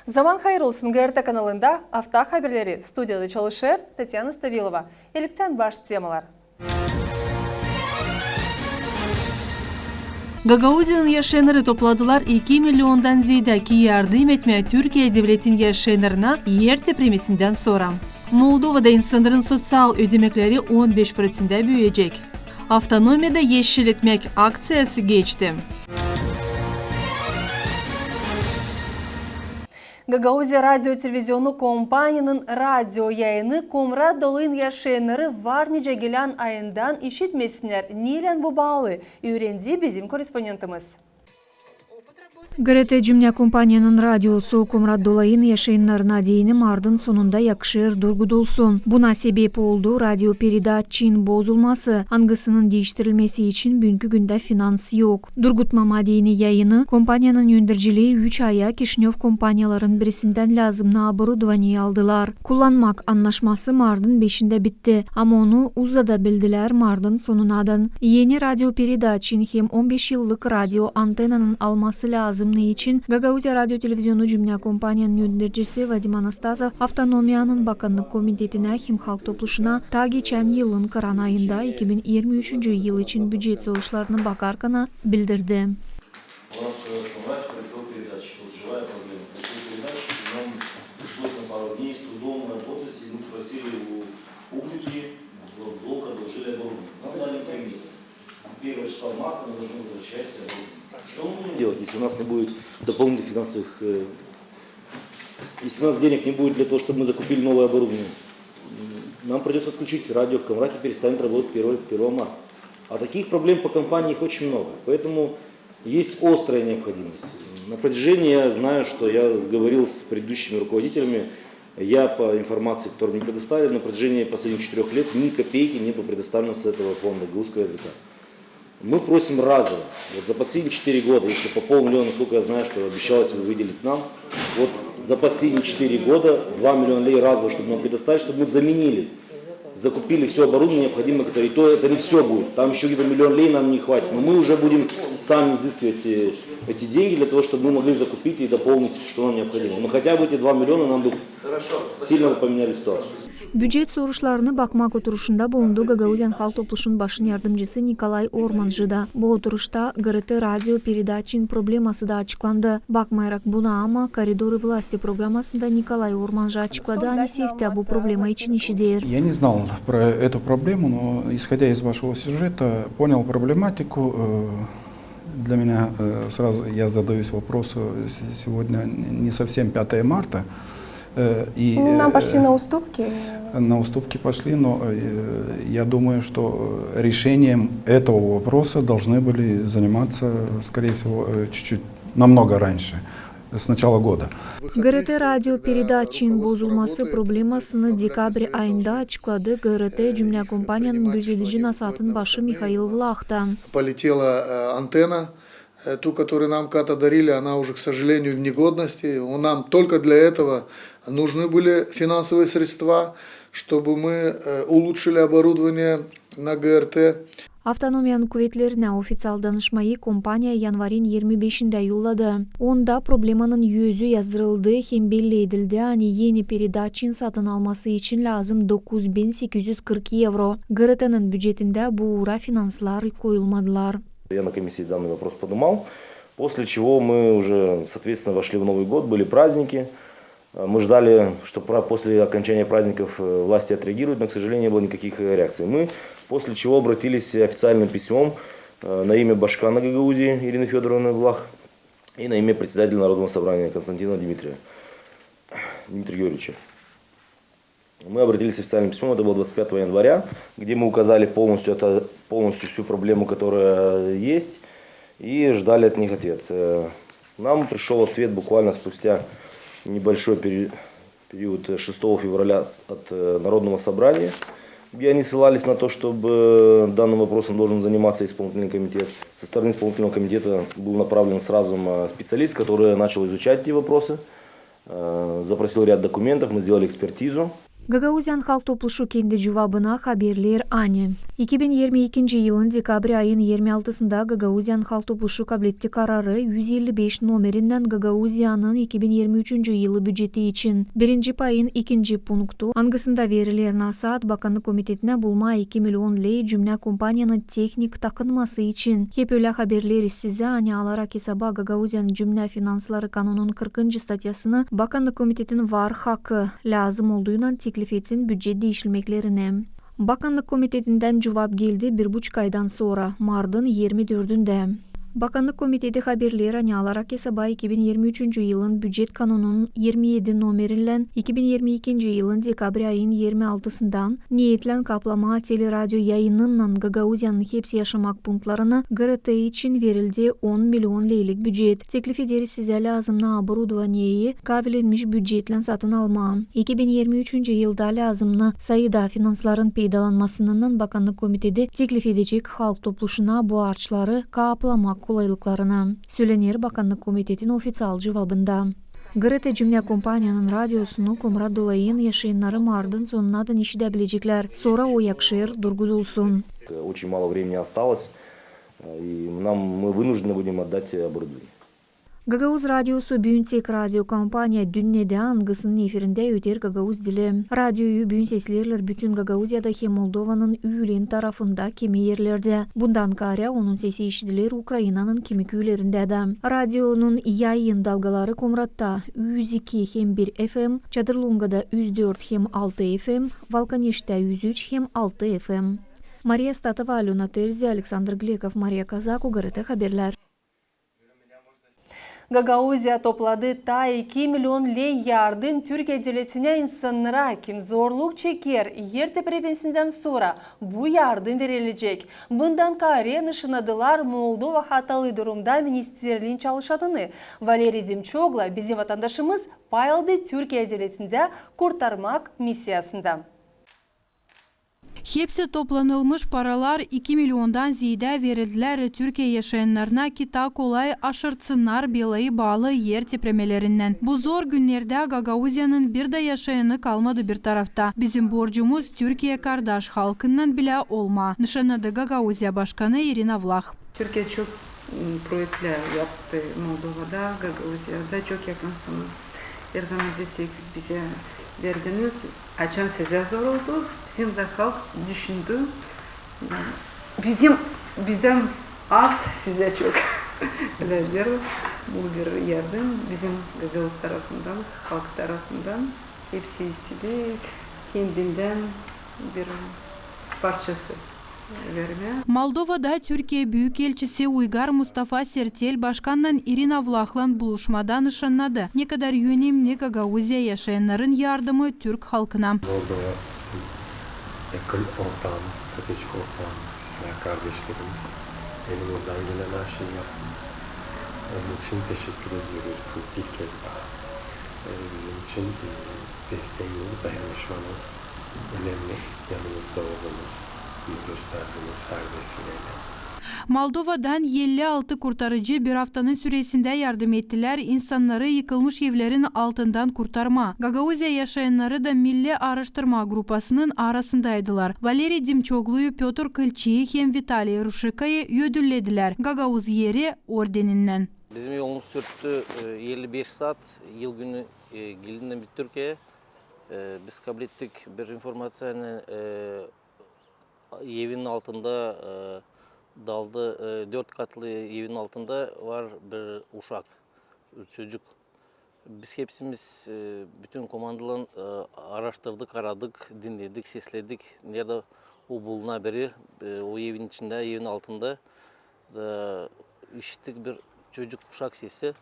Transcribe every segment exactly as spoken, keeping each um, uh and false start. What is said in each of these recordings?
Zaman hayır olsun. GRT kanalında Afta haberleri. Studiyada çalışêr Tatyana Stavilova. İlktän baş temalar. Gagauziyanın yaşayannarı topladılar iki miliondan zeedä, ki yardım etmää Türkiye devletin yaşayannarına er tepremesindän sora. Moldovada insannarın soţial ödemekleri on beş proţentä büüyecek. Avtonomiyada eşiltmäk akţiyası geçti. Gagauziya radio-televizionu kompaniyanın radio yayını Komrat Dolayın yaşayannarı var nicä gelän ayından işitmesinnär. Neylän bu baalı, üürendi bizim korrespondentimiz. GRT cümnä kompaniyanın radiosu Komrat Dolayın yaşayannarına deyni martın sonunda yakışêr durgudulsun. Buna sebep oldu radioperedaçanın bozulması, angısının diiştirilmesi için büünkü gündä finans yok. Durgutmamaa deyni yayını kompaniyanın öndercilii üç aya Kişinöv kompaniyaların birisindän lääzımnı oborudovaniya aldılar. Kullanmak annaşması martın beşindä bitti, ama onu uzadabildilär martın sonunadan. Eni radioperedaçanın hem on beş yıllık radio antenanın alması lääzımnıı için Gagauziya radio-televizionu cümnä kompaniyanın öndercisi Vadim Anastazov Avtonomiyanın Bakannık komitetinä hem Halk Topluşuna taa geçän yılın kıran ayında, iki bin irmi üçüncü yıl için bücet soruşlarına bakarkana bildirdi. У нас, э, в Комрате пролетела передача, вот живая проблема. Пролетела передача, и нам пришлось на пару дней с трудом работать, и мы попросили у публики в долг одолжили оборудование. Нам дали три месяца. Первого числа марта мы должны возвращать это оборудование. Что мы будем делать, если у нас не будет дополнительных финансовых, э, если у нас денег не будет для того, чтобы мы закупили новое оборудование? Нам придётся отключить радио в Комрате, перестанет работать первого, первого марта. А таких проблем по компании их очень много. Поэтому есть острая необходимость. На протяжении, я знаю, что я говорил с предыдущими руководителями, я, по информации, которую мне предоставили, на протяжении последних четырёх лет ни копейки не было предоставлено с этого фонда гагаузского языка. Мы просим разово, вот за последние четыре года, если по полмиллиона, насколько я знаю, что обещалось выделить нам, вот за последние четыре года два миллиона лей разово, чтобы нам предоставить, чтобы мы заменили, закупили всё оборудование необходимое, которое, и то это не всё будет, там ещё где-то миллион лей нам не хватит, но мы уже будем сами изыскивать, э, эти деньги для того, чтобы мы могли закупить и дополнить, что нам необходимо. Но хотя бы эти два миллиона нам бы сильно бы поменяли ситуацию. Bücet soruşlarını bakmak oturuşunda bulundu Gagauziyanın Halk Topluşunun başın yardımcısı Nikolay Ormanjı da. Bu oturuşta GRT radio peredaçanın probleması da açıklandı. Bakmayarak buna ama «Коридоры власти» programasında Nikolay Ormanjı açıkladı, ani seftä bu problema için iş eder. Я не знал про эту проблему, но, исходя из вашего сюжета, понял проблематику. Э, для меня, э, сразу я задаюсь вопросом, э, с-, сегодня не совсем пятое марта, э, и, э, на уступки пошли, но, э, я думаю, что, э, решением этого вопроса должны были заниматься, скорее всего, э, чуть-чуть, намного раньше, с начала года. GRT radio peredaçanın bozulması problemasını dekabr ayında açıkladı GRT cümnä kompaniyanın gözedici nasaatın başı Mihail Vlahta. Полетела, э, антенна, э, ту, которую нам когда-то дарили, она уже, к сожалению, в негодности. У нам только для этого нужны были финансовые средства, чтобы мы, э, улучшили оборудование на ГРТ. Avtonomiyanın kuvetlerinä ofiţial danışmayı kompaniya yanvarın irmi beşindä yolladı. Onda problemanın özü yazdırıldı hem belli edildi, ani eni peredaçanın satın alması için lääzım dokuz bin sekiz üz kırk evro. GRT-nın bücetindä bu uura finanslar koyulmadılar. Я на комиссии данный вопрос подымал, после чего мы уже, соответственно, вошли в Новый год, были праздники. Э, мы ждали, что пра-, после окончания праздников, э, власти отреагируют, но, к сожалению, не было никаких, э, реакций. Мы после чего обратились официальным письмом, э, на имя Башкана Гагаузии Ирины Фёдоровны Влах и на имя председателя Народного собрания Константина Дмитрия, Дмитрия Георгиевича. Мы обратились с официальным письмом, это было двадцать пятого января, где мы указали полностью, это, полностью всю проблему, которая есть, и ждали от них ответ. Э, нам пришёл ответ буквально спустя небольшой пери-, период, э, шестого февраля от, э, Народного собрания, И они ссылались на то, чтобы данным вопросом должен заниматься исполнительный комитет. Со стороны исполнительного комитета был направлен сразу, м, специалист, который начал изучать эти вопросы, э, запросил ряд документов, мы сделали экспертизу. Gagauziyanın Halk Topluşu kendi cuvabına haberleer, ani iki bin irmi ikinci yılın dekabr ayın irmi altısında Gagauziyanın Halk Topluşu kabletti kararı üz elli beş nomerinnän Gagauziyanın iki bin irmi üçüncü yılı büceti için. Birinci payın ikinci punktu, angısında veriler nasaat Bakannık komitetinä bulmaa iki milion ley cümnä kompaniyanın tehnik takınması için. Hep ölä haberleeriz sizä, ani alarak esaba Gagauziyanın cümnä finansları kanonunun kırkıncı statyasını, Bakannık komitetin var hakı, lääzım olduynan teklif etsin bücet diişilmeklerinä. Bakannık komitetindän cuvap geldi bir buçuk aydan sora, martın irmi dördündä. Bakannık komiteti haberleer, ani alarak esaba iki bin irmi üçüncü yılın bücet kanonunun irmi edi nomerillän iki bin irmi ikinci yılın dekabr ayın irmi altısından neetlän kaplamaa teleradyo yayınınnan Gagauziyanın hepsi yaşamak punktlarını GRT için verildi on milion leylik bücet. Teklif ederiz sizä lääzımnı obruduvaniyeyi, kavilenmiş bücetlän satın almaa. İki bin irmi üçüncü yılda lääzımnı sayıda finansların peydalanmasınınnan Bakannık komiteti teklif edecek Halk Topluşuna bu arçları kaplamak kolaylıklarını, sölener Bakannık komitetin ofiţial cuvabında. GRT cümnä kompaniyanın radiosunu Komrat Dolayın yaşayannarı martın sonunadan işidä bileceklär, sora o yakışêr durgudulsun. Очень мало времени осталось, и нам, мы вынуждены будем отдать оборудование. Gagauz Radiosu büün tek radio kompaniya dünnedä, angısının efirindä öter gagauz dili. Radioyu büün sesleerlär bütün Gagauziyada hem Moldovanın üülen tarafında kimi erlerdä. Bundan kaarä onun sesi işidiler Ukrainanın kimi küülerindä dä. Radionun yayın dalgaları Komratta üz iki hem bir FM, Çadırlungada üz dört hem altı FM, Valkaneştä üz üç hem altı FM. Mariya Statova, Alöna Terzi, Aleksandr Glekov, Mariya Kazako, GRT Haberlär. Gagauziya topladı taa iki milion ley yardım Türkiye devletinä insannara, kim zorluk çeker. Er tepremesindän sora bu yardım verilecek. Bundan kaarä nışannadılar Moldova hatalı durumda ministerliin çalışanını. Valeriy Dimçoglu, bizim vatandaşımız, pay aldı Türkiye devletindä kurtarmak misiyasında. Hepsi toplanılmış paralar, iki miliondan zeedä, verildilär Türkiye yaşayannarına, ki taa kolay aşırtsınnar belayı baalı er tepremelerinnän. Bu zor günnerdä Gagauziyanın bir dä yaşayanı kalmadı bir tarafta. Bizim borcumuz Türkiye kardaş halkınnan bilä olmaa, nışannadı Gagauziya başkanı İrina Vlah. Türkiye çok, m, proektlär yaptı Moldovada, Gagauziyada. Çok yakınsınız. Her zaman destek bizä verdiniz. Açan sizä zor oldu, bizim dä halk düşündü. Bizim, bizdän az, sizä çok. Ödä bir, bu bir yardım bizim gagauz tarafından, halk tarafından. Hepsi istedi kendindän bir parçası vermää. Moldovada Türkiye büyükelçisi Uygar Mustafa Sertel başkannan İrina Vlahlan buluşmada nışannadı, ne kadar önemni Gagauziya yaşayannarın yardımı türk halkına. Moldova bizim yakın ortağımız, stratejik ortağımız, yani kardeşlerimiz. Elimizden gelen her şeyi yaptınız. Onun için teşekkür ediyoruz bu bir kez daha. Ee, bizim için, e, desteğiniz, dayanışmanız önemli. Yanımızda oldunuz, bunu gösterdiniz her vesileyle. Moldovadan elli altı kurtarıcı bir aftanın süresindä yardım ettilär insannarı yıkılmış evlerin altından kurtarmaa. Gagauziya yaşayannarı da milli aaraştırma grupasının arasındaydılar. Valeriy Dimçogluyu, Pötr Kılçıyı hem Vitaliy Ruşikayı ödüllediler Gagauz Eri ordeninnän. Bizim yolumuz sürttü, e, elli beş saat, yıl günü, e, geldinnän biz Türkiyeyä. E, biz kablettik bir informaţiyanı, e, evin altında, e, daldı, e, dört katlı evin altında var bir uşak, çocuk. Biz hepsimiz, e, bütün komandalan, e, aaraştırdık, aradık, dinledik, sesledik, neredä o bulunabilir, e, o evin içindä, evin altında. Da işittik bir çocuk, uşak sesi.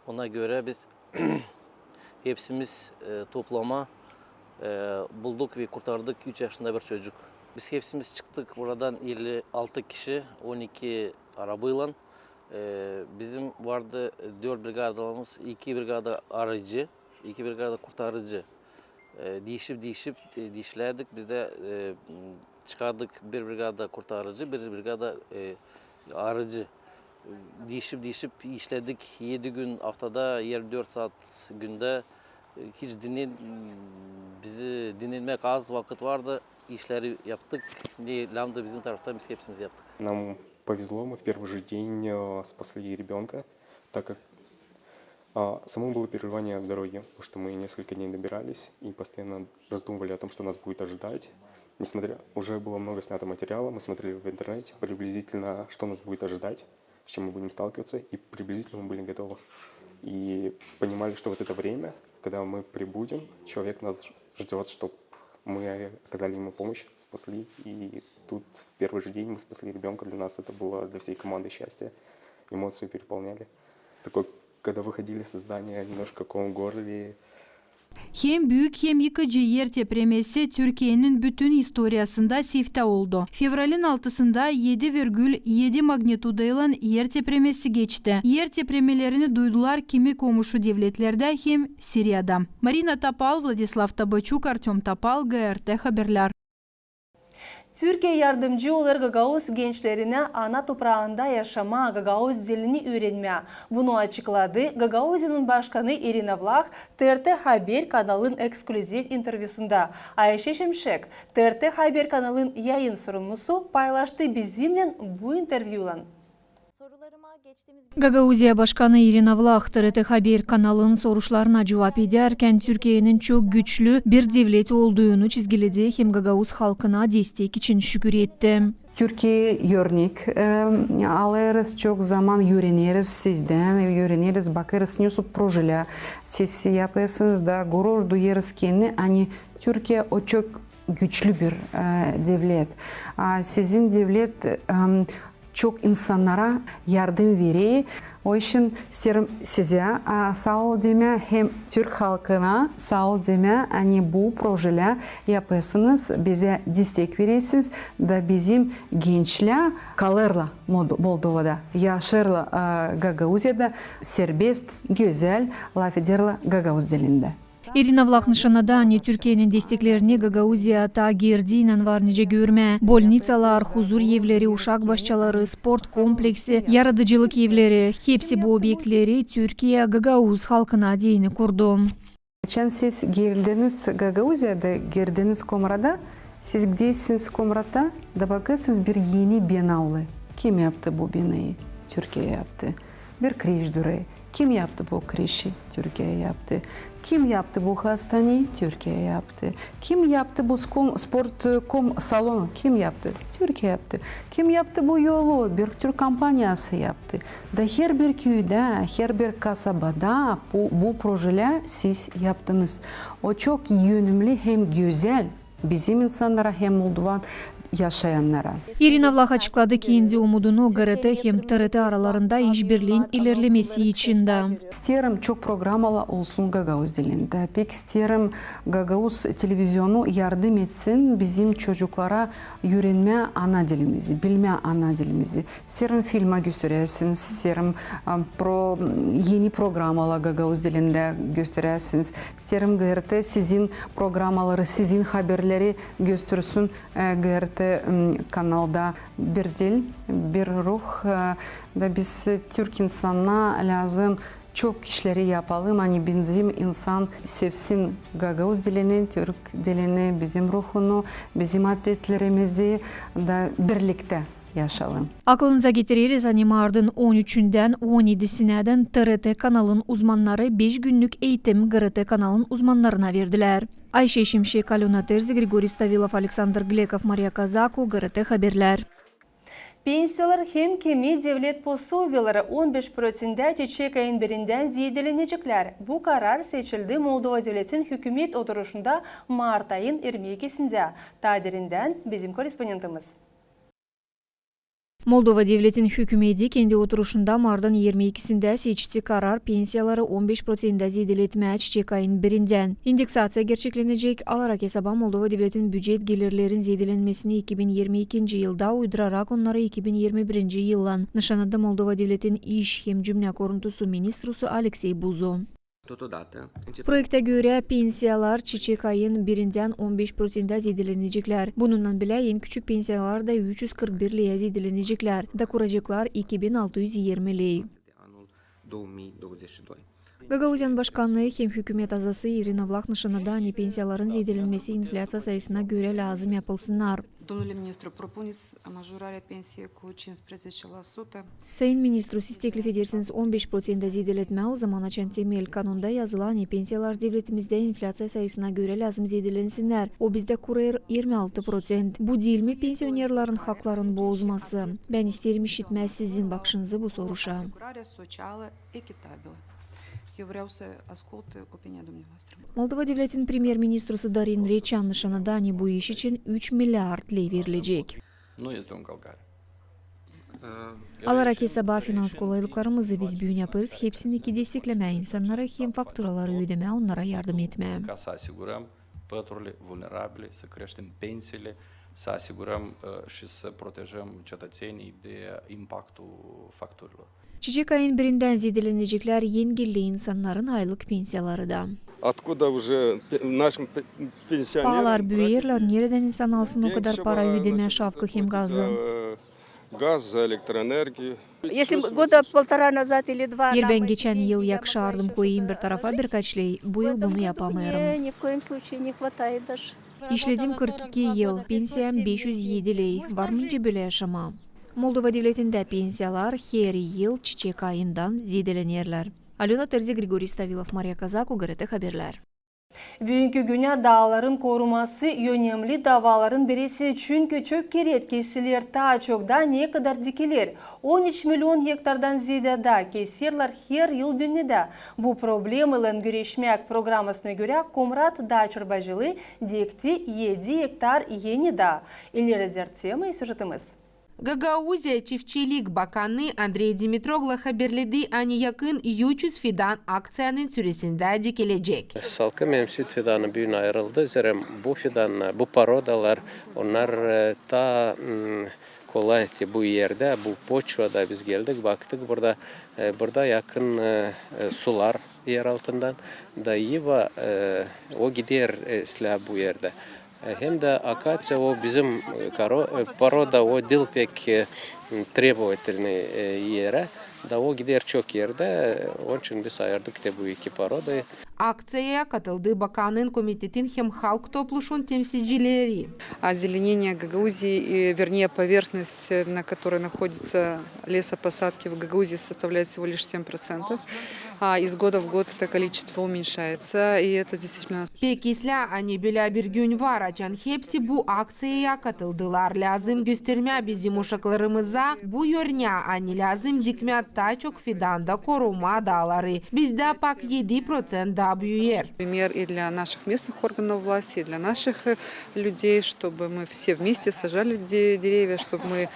Ona görä biz hepsimiz, e, toplama, e, bulduk ve kurtardık üç yaşında bir çocuk. Biz hepsimiz çıktık buradan elli altı kişi, on iki arabaylan. E, bizim vardı dört brigadamız, iki brigada arayıcı, iki brigada kurtarıcı. E, diişip, diişip, e, diişlärdik. Biz dä, e, çıkardık bir brigada kurtarıcı, bir brigada, e, arıcı. E, diişip, diişip işledik. Edi gün aftada, irmi dört saat gündä. E, hiç dinnen-, bizi dinnenmäk az vakıt vardı. İşleri yaptık. Ne lääzımdı bizim taraftan, biz hepsimiz yaptık. Нам повезло, мы в первый же день, э, спасли ребёнка, так как, а, само было переживание дороги, потому что мы несколько дней добирались и постоянно раздумывали о том, что нас будет ожидать. Несмотря, уже было много снято материала, мы смотрели в интернете приблизительно, что нас будет ожидать, с чем мы будем сталкиваться, и приблизительно мы были готовы. И понимали, что вот это время, когда мы прибудем, человек нас ждёт, чтоб мы оказали ему помощь, спасли. И тут в первый же день мы спасли ребёнка. Для нас это было, для всей команды счастье. Эмоции переполняли. Такой, когда выходили со здания, немножко ком в горле. Hem büük, hem yıkıcı er tepremesi Türkiyenin bütün istoriyasında siftä oldu. Fevralin altısında edi virgül edi magnitudaylan er tepremesi geçti. Er tepremelerini duydular kimi komuşu devletlerdä hem Siriyada. Marina Topal, Vladislav Tabaçuk, Artёm Topal, GRT Haberlär. Türkiye yardımcı olêr gagauz gençlerinä ana topraanda yaşamaa, gagauz dilini üürenmää. Bunu açıkladı Gagauziyanın başkanı İrina Vlah TRT Haber kanalın eksklüziv intervyusunda. Ayşe Şimşek, TRT Haber kanalın yayın sorumlusu, paylaştı bizimnän bu intervyulan. Gagauziya başkanı İrina Vlah TRT Haber kanalın soruşlarına cuvap edärkän Türkiyenin çok güçlü bir devlet olduğunu çizgiledi hem gagauz halkına destek için şükür etti. Türkiye örnek, e, alêrız, çok zaman üüreneriz sizdän, üüreneriz, bakêrız, ne projelär siz yapêrsınız da gurur duyêrız kendi, ani Türkiye o çok güçlü bir, e, devlet. A, sizin devlet, em, çok insannara yardım verer. O için isteerim sizä, a, saa ol demää, hem türk halkına saa ol demää, ani bu projelär yapêrsınız, bizä destek verersiniz da bizim gençlär kalêrlar Moldo-, Moldovada, yaşêêrlar, a, Gagauziyada, serbest, gözäl lafederlär gagauz dilindä. İrina Vlah nışannadı, ani Türkiyenin desteklerini Gagauziya taa girdiynän var nicä görmää. Bolniţalar, huzur evleri, uşak başçaları, sport kompleksi, yaradıcılık evleri, hepsi bu obyektleri Türkiye gagauz halkına deyni kurdu. Açan siz geldiniz Gagauziyada, geldiniz Komrata, siz gidersiniz Komrata da bakêrsınız bir eni bina olêr. Kim yaptı bu binayı? Türkiye yaptı. Bir kriş durêr. Kim yaptı bu krişi? Türkiye yaptı. Kim yaptı bu hastaneyi? Türkiye yaptı. Kim yaptı bu skom-, sport, e, kom-, salonu? Kim yaptı? Türkiye yaptı. Kim yaptı bu yolu? Bir türk kompaniyası yaptı. Da herbir küüdä, herbir kasabada bu, bu projelär siz yaptınız. O çok önemli hem gözäl bizim insannara hem Moldovan yaşayannara. İrina Vlah açıkladı kendi umudunu GRT hem TRT aralarında işbirliin ilerlemesi için dä. İsteerim, çok programalar olsun gagauz dilindä. Pek isteerim, gagauz televizionu yardım etsin bizim çocuklara üürenmää ana dilimizi, bilmää ana dilimizi. İsteerim filma gösteräsiniz, isteerim, a, pro-, eni programalar gagauz dilindä gösteräsiniz. İsteerim, GRT sizin programaları, sizin haberleri göstersün, e, GRT, m, kanalda. Bir dil, bir ruh, e, da biz, e, türk insannara lääzım çok işleri yapalım, ani bizim insan sevsin gagauz dilini, türk dilini, bizim ruhunu, bizim adetlerimizi da birliktä yaşayalım. Aklınıza getireriz, ani martın on üçündän on edisinädän TRT kanalın uzmannarı beş günnük eğitim GRT kanalın uzmannarına verdilär. Ayşe Şimşek, Alöna Terzi, Grigoriy Stavilov, Aleksandr Glekov, Mariya Kazaku, GRT Haberlär. Pensiyalar hem kimi devlet posobiyaları on beş proţentä çiçek ayın birindän zeedelenecekler. Bu karar seçildi Moldova devletin hükümet oturuşunda mart ayın irmi ikisindä. Taa derindän bizim korrespondentimiz. Moldova devletin hükümeti kendi oturuşunda martın irmi ikisindä seçti karar pensiyaları on beş proţentä zeedeletmää çiçek ayın birindän. İndeksaţiya gerçeklenecek, alarak esaba Moldova devletin bücet gelirlerin zeedelenmesini iki bin irmi ikinci yılda, uydrarak onnarı iki bin irmi birinci yıllan, nışannadı Moldova devletin iş hem cümlä koruntusu ministrusu Aleksey Buzo. Proektä görä, pensiyalar çiçek ayın birindän on beş proţentä zeedeleneceklär. Bununnan bilä en küçük pensiyalar da üç üz kırk bir leyä zeedeleneceklär. Da kuraceklar iki bin altı üz irmi ley. Gagauziyanın başkanı hem hükümet azası İrina Vlah nışannadı, ani pensiyaların zeedelenmesi inflyaţiya sayısına görä lääzım yapılsınnar. Domnule ministru, propuneți majorarea pensiei cu cincisprezece la sută. Sayın ministru, siz teklif edersiniz on beş proţentä zeedeletmää, o zaman açan temel kanunda yazılı, ani pensiyalar devletimizdä inflyaţiya sayısına görä lääzım zeedelensinnär. O bizdä kurêr irmi altı proţent. Bu diil mi pensionerların hakların bozması? Bän isteerim işitmää sizin bakışınızı bu soruşa. Moldova devletin premyer-ministrusı Dorin Reçan nışannadı, ani bu iş için üç milliard ley verilecek. Alarak esaba finans kolaylıklarımızı, biz büün yapêrız hepsini, ki desteklemää insannarı hem faturaları ödemää, onnara yardım etmää. Ca să asigurăm păturili vulnerabili, să creștem pensiile, să asigurăm, ă, și să protejăm cetățenii de impactul facturilor. Çiçek ayın birindän zeedeleneceklär engilli insannarın aylık pensiyaları da. Откуда уже пе-, нашим пе-, пенсионерам брать деньги? Paalar büüyerlär, neredän insan alsın o kadar para ödemää şafkı hem gazı? Газ, за электроэнергию. Если года полтора назад или два нам эти деньги не помогли, что же было дальше? Eer bän geçän yıl yakışardım koyayım bir tarafa birkaç ley, bu yıl bunu yapamêêrım. Поэтому в этом году мне ни в коем случае не хватает даже. İşledim kırk iki yıl, pensiyam beş üz edi ley, varmıycı bölä yaşamaa. Moldova devletindä pensiyalar her yıl çiçek ayından zeedelenerlär. Alöna Terzi, Grigoriy Stavilov, Mariya Kazak, OGRT haberlär. Büünkü günä daaların koruması önemli davaların birisi, çünkü çok kerä kesiler taa çok daa, nekadar dikiler. On üç million gektardan zeedä daa keserlär her yıl dünnedä. Bu problemaylan güreşmäk programasına görä Komrat daa çorbacılıı dikti edi gektar eni daa. İleri dertemiz süjetimiz. Gagauziya çiftçilik bakanı Andrey Dimitroglo haberledi, ani yakın üç üz fidan akţiyanın süresindä dikilecek. Salkım hem süt fidanı büün ayırıldı, zerä bu fidannar, bu porodalar, onnar, e, taa, m, kolay te bu erdä, bu poçvada biz geldik, baktık, burada, e, burada yakın, e, e, sular eraltından, da iva, e, o gider, e, islää bu erdä. E, hem dä akaţiya, o bizim, e, karo-, e, poroda, o diil pek, e, требовательный, e, erä, da o gider çok erdä, e, onun için biz ayırdık te bu iki porodayı. Akţiyaya katıldı bakanın, komitetin hem halk topluşun temsilcileri. Озеленение Гагаузии, э, вернее, поверхность, э, на которой находится лесопосадки в Гагаузии, составляет всего лишь семь процентов, а из года в год это количество уменьшается, и это действительно... Pek islää, ani bölä bir gün var, açan hepsi bu akţiyaya katıldılar. Lääzım göstermää bizim uşaklarımıza, bu örnää, ani lääzım dikmää taa çok fidan da korumaa daaları. Bizdä pak edi proţent daa büüyer. Пример и для наших местных органов власти, и для наших, э, людей, чтобы мы все вместе сажали де-, деревья, чтобы мы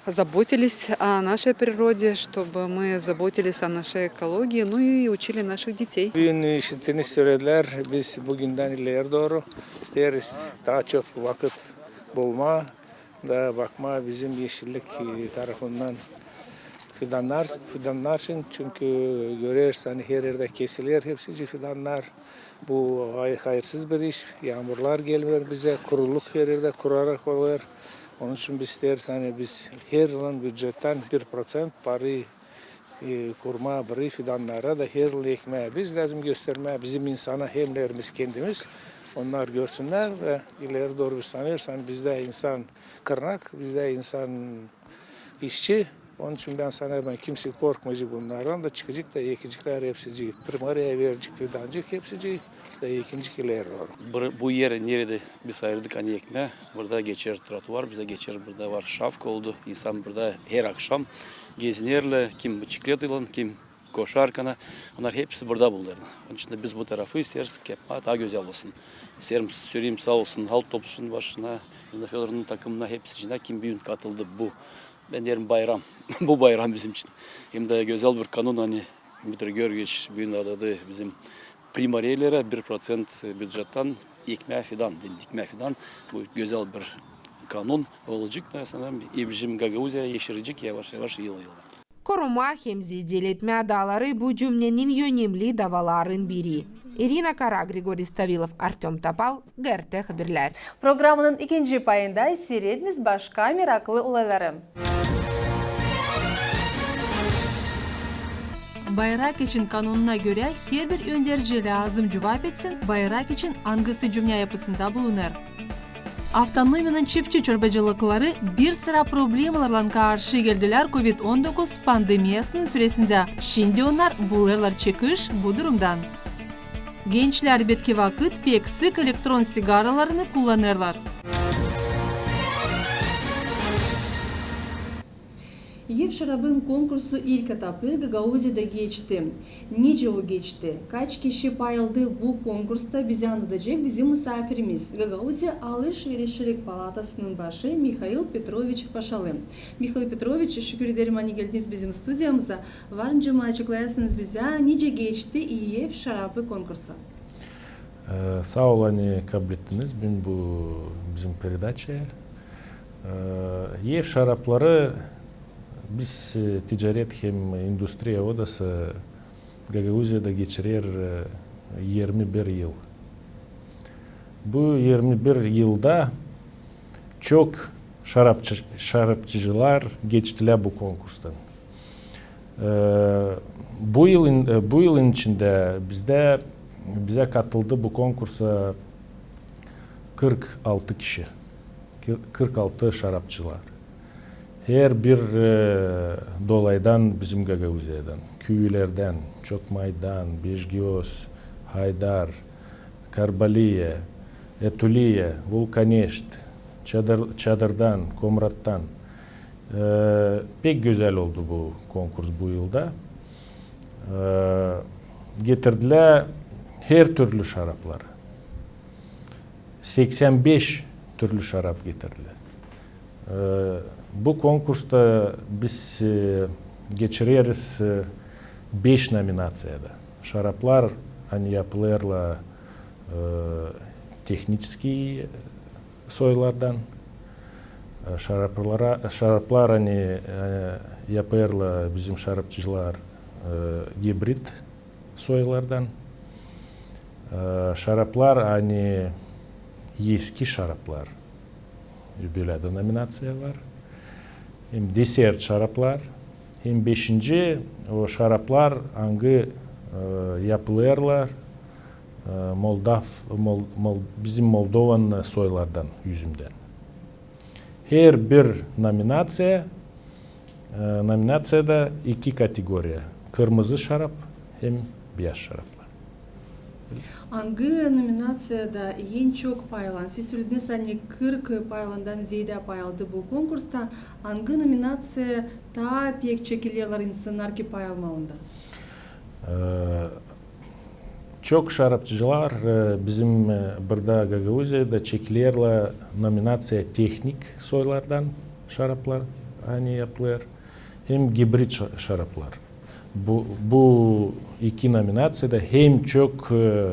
заботились о нашей природе, чтобы мы заботились о нашей экологии, ну и учили наших детей. Büün işittiniz, söledilär, biz büündän ileri dooru isteeriz taa çok vakıt bulmaa da bakmaa bizim eşillik, e, tarafından fidannar, fidannar için. Çünkü göreriz, ani her erdä kesiler hepsicii fidannar. Bu hay-, hayırsız bir iş. Yaamurlar gelmeer bizä, kuruluk her erdä kurarak olêr. Onun için biz isteeriz, ani biz her yılın bücettan bir proţent parayı, e, kurmaa burayı fidannara da her yıl ekmää. Biz lääzım göstermää bizim insana hemlerimiz kendimiz. Onnar görsünnär da ileri dooru biz sanêrız, ani bizdä insan kırnak, bizdä insan işçi. Onun için bän sanêrım, ani kimsey korkmayacek bunnardan da, çıkacek da ekecek hepsicii. Primariyaya verecek fidancık hepsicii da ekinecek ileri dooru. Bir, bu eri neredä biz ayırdık, ani ekmää, burada geçer trotuar, bizä geçer, burada var şafka oldu. İnsan burada her akşam gezinerlär, kim biçikletaylan, kim koşarkana, onnar hepsi burada bulunêrlar. Onun için dä biz bu tarafı isteeriz, ki yapmaa taa gözäl olsun. İsteerim söleyim saa olsun halk topluşunun başına, İrina Födorovnanın takımına, hepsicinä, kim büün katıldı bu, bän deerim, bayram. Bu bayram bizim için. Hem dä gözäl bir kanun, ani Dmitriy Georgieviç büün adadı bizim primariyelärä bir proţent bücettan ekmää fidan, dikmää fidan. Bu gözäl bir kanun olacek da, sanêrım, bizim Gagauziya eşirecek yavaş-yavaş, yıl-yıldan. Korumaa hem zeedeletmää daaları bu cümnenin önemli davaların biri. İrina Kara, Grigoriy Stavilov, Artöm Topal, GRT Haberlär. Programanın ikinci payında siirediniz başka meraklı olayları. Bayrak için kanonuna görä, herbir önderci lääzım cuvap etsin, bayrak için angısı cümnä yapısında bulunêr. Avtonomiyanın çiftçi çorbacılıkları bir sıra problemalarlan karşı geldilär kovid on dokuz pandemiyasının süresindä. Şindi onnar bulêrlar çıkış bu durumdan. Gençlär bitki vakıt pek sık elektron sigaralarını kullanêrlar. Ev şarabın konkursu ilk etapı Gagauziyada geçti. Nicä o geçti? Kaç kişi pay aldı bu konkursta, bizä annadacek bizim musaafirimiz, Gagauziya Alış-verişçilik palatasının başı Mihail Petroviç Paşalı. Mihail Petroviç, şükür ederim, ani geldiniz bizim studiyamıza. Var nicä mı açıklayasınız bizä, nicä geçti Ev şarabı konkursu? E, saa ol, ani kablettiniz bän bu bizim peredaçaya. E, Ev şarapları biz, e, ticaret hem industriya odası Gagauziyada geçirer, e, irmi bir yıl. Bu irmi bir yılda çok şarapçı-, şarapçıcılar geçtilär bu konkurstan. E, bu yılın, e, bu yılın içindä bizdä, bizä katıldı bu konkursa kırk altı kişi, kır-, kırk altı şarapçılar. Herbir, e, dolaydan bizim Gagauziyadan, küülerdän, Çokmaydan, Beşgiöz, Haydar, Karbaliya, Etuliya, Vulkaneşt, Çadır-, Çadırdan, Komrattan. E, pek gözäl oldu bu konkurs bu yılda. E, getirdilär her türlü şarapları. Seksän beş türlü şarap getirdilär. E, bu konkursta biz, e, geçireriz, e, beş nominaţiyada. Şaraplar, ani yapılêrlar, e, tehniçeskiy soylardan. E, şaraplara, şaraplar, ani, e, yapêrlar bizim şarapçılar, e, gibrid soylardan. E, şaraplar, ani eski şaraplar. Bölä dä nominaţiya var. Hem desert şaraplar, hem beşinci, o şaraplar, angı, e, yapılêrlar, e, moldav, mol-, mol-, bizim Moldovanın soylardan üzümdän. Herbir nominaţiya, e, nominaţiyada iki kategoriya: kırmızı şarap hem beyaz şaraplar. Angı nominaţiyada en çok pay alan, siz sölediniz, ani kırk pay alandan zeedä pay aldı bu konkursta, angı nominaţiyaya taa pek çekilerlär insannar ki pay almaa onda? E, çok şarapçılar, e, bizim, e, burada Gagauziyada çekilerlär nominaţiya tehnik soylardan şaraplar, ani yapılêr, hem gibrid şa-, şaraplar. Bu, bu iki nominaţiyada hem çok, e,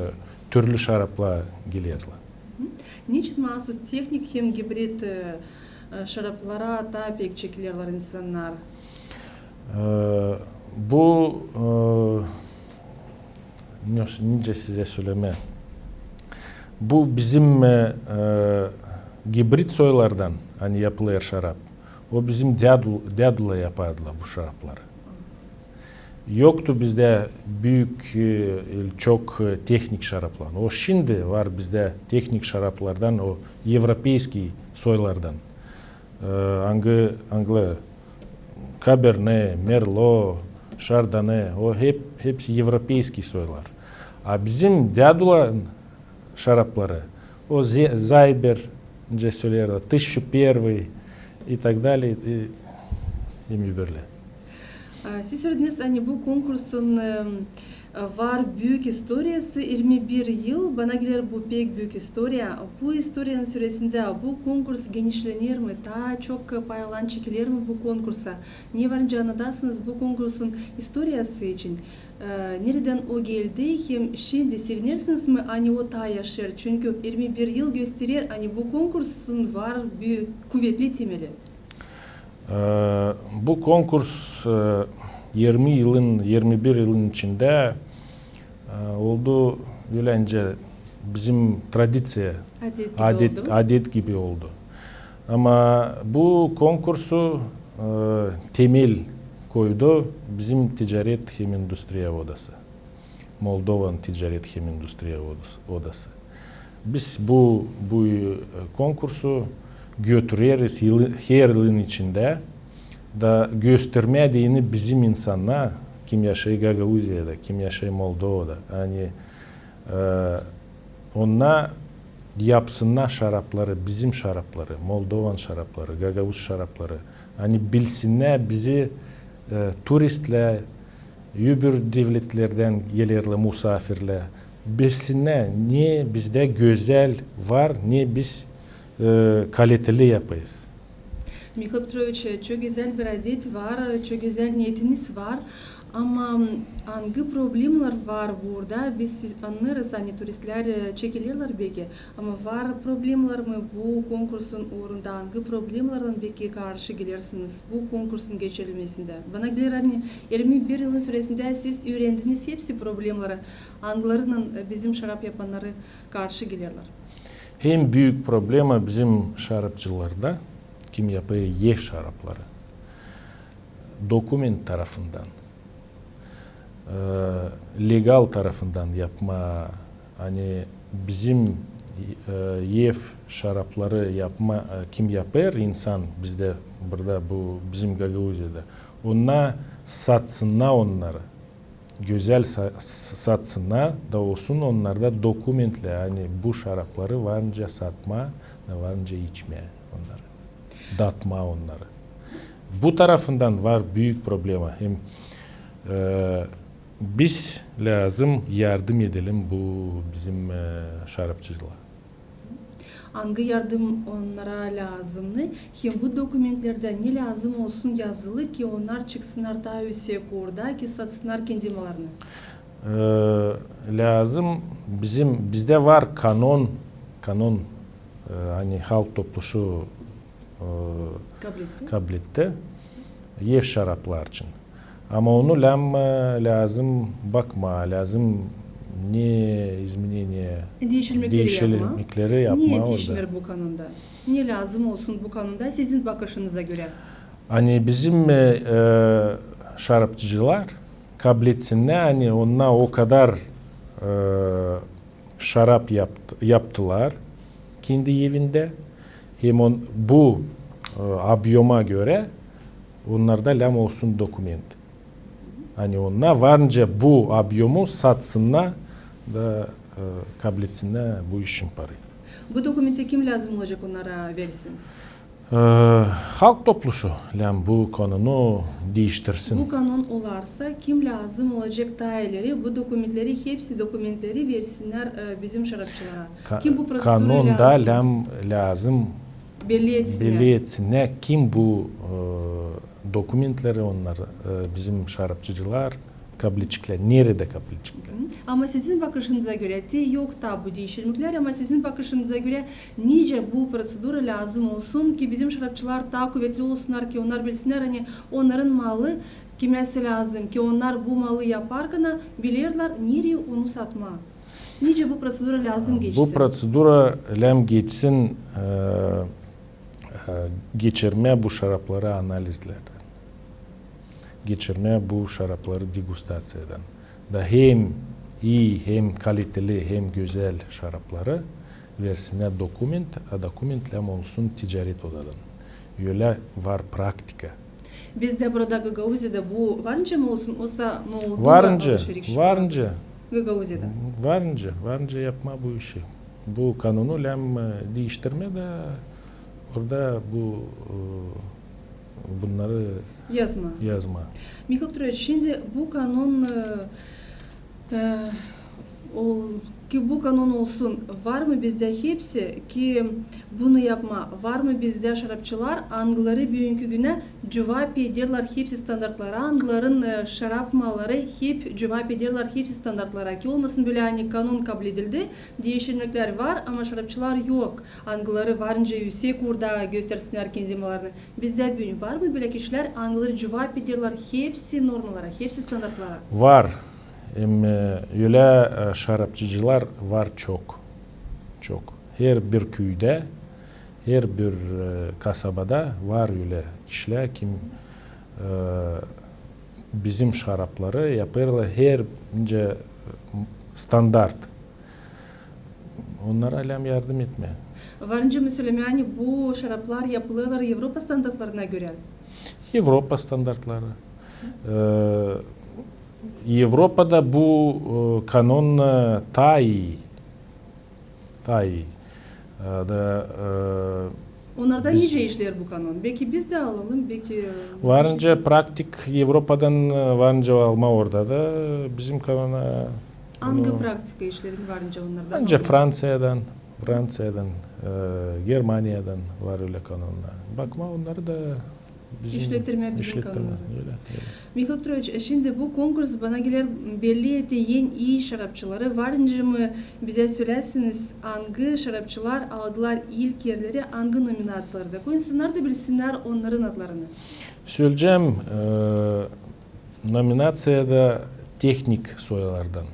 türlü şaraplar gelerlär. Hı. Neçin maasuz tehnik hem gibrid, e, e, şaraplara taa pek çekilerlär insannar? E, bu, e, ne, nicä sizä sölemää? Bu bizim, e, e, gibrid soylardan, ani yapılêr şarap. O bizim dädu-, dädular yapardılar bu şarapları. Yoktu bizdä büük, e, el-, çok, e, tehnik şaraplar. O şindi var bizdä tehnik şaraplardan, o evropeyskiy soylardan. E, angı, angıları Kaberne, Merlo, Şardone, o hep, hepsi evropeyskiy soylar. A bizim däduların şarapları, o Ze-, Zayber, nicä söleerlär, тысяча первый и так далее, и, и öbürlär. A, siz sölediniz, ani bu konkursun, em, var büük istoriyası, irmi bir yıl, bana geler, bu pek büük istoriya. Bu istoriyanın süresindä bu konkurs genişlener mi, taa çok pay alan çekiler mi bu konkursa? Ne var nicä annadasınız bu konkursun istoriyası için? E, neredän o geldi, hem şindi sevinersiniz mi, ani o taa yaşêêr? Çünkü irmi bir yıl gösterer, ani bu konkursun var bir kuvetli temeli. E, bu konkurs, e, irmi yılın, irmi bir yılın içindä, e, oldu, ölä nicä bizim tradiţiya, adet gibi oldu. Ama bu konkursu, e, temel koydu bizim ticaret hem industriya odası. Moldovanın ticaret hem industriya odası, odası. Biz bu, bu, e, konkursu götüreriz yılı-, her yılın içindä da göstermää deyni bizim insannar, kim yaşêêr Gagauziyada, kim yaşêêr Moldovada. Ani, e, onnar yapsınnar şarapları, bizim şarapları, Moldovanın şarapları, gagauz şarapları. Ani bilsinnär bizi, e, turistlär, öbür devletlerdän gelerlär musaafirlär. Bilsinnär, ne bizdä gözäl var, ne biz, e, kaliteli yapêrız. Mihail Petroviç, çok gözäl bir adet var, çok gözäl niyetiniz var. Ama angı problemalar var burada? Biz annêêrız, ani turistlär, e, çekilerlär beki. Ama var problemalar mı bu konkursun uurunda? Angı problemalarlan beki karşı gelersiniz bu konkursun geçirilmesindä? Bana geler, ani irmi bir yılın süresindä siz üürendiniz hepsi problemaları, angılarınnan, e, bizim şarap yapannarı karşı gelerlär. En büük problema bizim şarapçılarda, kim yapêr ev şarapları, dokument tarafından, e, legal tarafından yapmaa, ani bizim, e, ev şarapları yapmaa, e, kim yapêr insan bizdä, burada bu bizim Gagauziyada, onnar satsınnar onnarı, gözäl sa-, s-, satsınnar da olsun onnarda dokumentlär, ani bu şarapları var nicä satmaa, da var nicä içmää onnarı, datmaa onnarı. Bu tarafından var büük problema. Hem, e, biz lääzım yardım edelim bu bizim, e, şarapçılara. Angı yardım onnara lääzımnı, hem bu dokumentlerdä ne lääzım olsun yazılı, ki onnar çıksınnar taa üüsek uurda, ki satsınnar kendi mallarını? E, lääzım bizim, bizdä var kanon, kanon, e, ani Halk Topluşu, e, kabletti ev şaraplar için. Ama onu lääzım, e, lääzım bakmaa, lääzım ne izmeneniya, diişiklikleri yapmaa orada. Ne etişmêr bu kanonda? Ne lääzım olsun bu kanonda sizin bakışınıza görä? Ani bizim, e, e, şarapçılar kablesinnär, ani onnar o kadar, e, şarap yapt-, yaptılar kendi evindä. Hem on-, bu, e, objoma görä onnarda lääzım olsun dokument. Ani onnar var nicä bu objomu satsınnar da, e, kablesinnär bu işin parayı. Bu dokumentti kim lääzım olacek onnara versin? E, Halk Topluşu lääzım bu kanonu diiştirsin. Bu kanon olarsa, kim lääzım olacek taa ileri bu dokumentleri, hepsi dokumentleri versinnär, e, bizim şarapçılara? Kim bu prosedurayı lääzım olsun? Kanonda lääzım belli etsinnär, kim bu, e, dokumentleri onnar, e, bizim şarapçılar kabledeceklär, neredä kabledeceklär. Ama sizin bakışınıza görä, te yok taa bu diişikliklär, ama sizin bakışınıza görä, nicä bu prosedura lääzım olsun, ki bizim şarapçılar taa kuvetli olsunnar, ki onnar bilsinnär, ani onnarın malı kimä sä lääzım, ki onnar bu malı yaparkana bilerlär, nereyi onu satmaa. Nicä bu prosedura lääzım geçsin? Bu prosedura lääzım geçsin, e, e, geçirmää bu şarapları analizlerdän, geçirmää bu şarapları degustaţiyadan. Da hem ii, hem kaliteli, hem gözäl şarapları versinnär dokument, a dokument lääzım olsun ticaret odadan. Ölä var praktika. Bizdä burada Gagauziyada bu var nicä mi olsun, osa Moldova alışveriş var nicä, var nicä. Gagauziyada var nicä, var nicä yapmaa bu işi. Bu kanonu lääzım, e, diiştirmää da orada bu, e, bunnarı yazmaa. Mihail Petroviç, şindi bu kanon, e, e, o Ki bu kanon olsun, var mı bizdä hepsi, ki bunu yapmaa, var mı bizdä şarapçılar, angıları büünkü günä cuvap ederlär hepsi standartlara, angıların, e, şarap malları hep cuvap ederlär hepsi standartlara, ki olmasın bölä, ani kanon kabledildi, diişilmeklär var, ama şarapçılar yok, angıları varınca üüsek uurda göstersinnär kendi mallarını. Bizdä büün var mı bölä kişilär, angıları cuvap ederlär hepsi normalara, hepsi standartlara? Var. Hem, e, ölä, e, şarapçıcılar var çok. Çok. Herbir küüdä, herbir, e, kasabada var ölä kişilär, kim, e, bizim şarapları yapêrlar hep nicä, e, standart. Onnara lääzım yardım etmää. Varınca mı sölemää, ani bu şaraplar yapılêrlar Evropa standartlarına görä? Evropa standartları. E, Evropada bu, e, kanon, e, taa ii. Taa ii. E, da, e, Onnarda nicä işleer bu kanon? Beki biz dä alalım, beki, e, varınca praktik Evropadan, e, varınca almaa orada da bizim kanona. Angı praktika işleer varınca onnarda? Varınca Franţiyadan, Franţiyadan, e, Germaniyadan var ölä kanonnar. Bakmaa onnarı da bizim işlettirmää bizim kanonları. Ölä, ölä. Mihail Petroviç, şindi bu konkurs bana geler belli eter en ii şarapçıları. Varınca mı bizä söläsiniz, angı şarapçılar aldılar ilk erleri, angı nominaţiyalarda? Koyun, insannar da bilsinnär onnarın adlarını. Söleyecäm, e, nominaţiyada tehnik soylardan.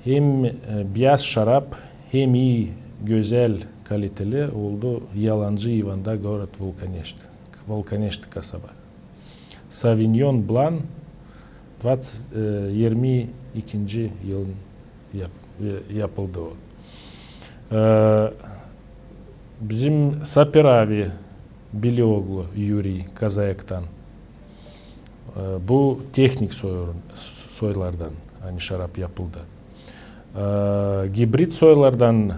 Hem, e, biyaz şarap, hem ii, gözäl, kaliteli oldu Yalancı İvanda, город Вулканешты, Вулканешты kasaba. Совиньон Блан, двадцать, e, irmi ikinci yılın yap-, e, yapıldı o. E, bizim Saperavi Bilioglu Yuriy Kazaektan. E, bu tehnik soy-, soylardan, ani şarap yapıldı. E, gibrid soylardan, e,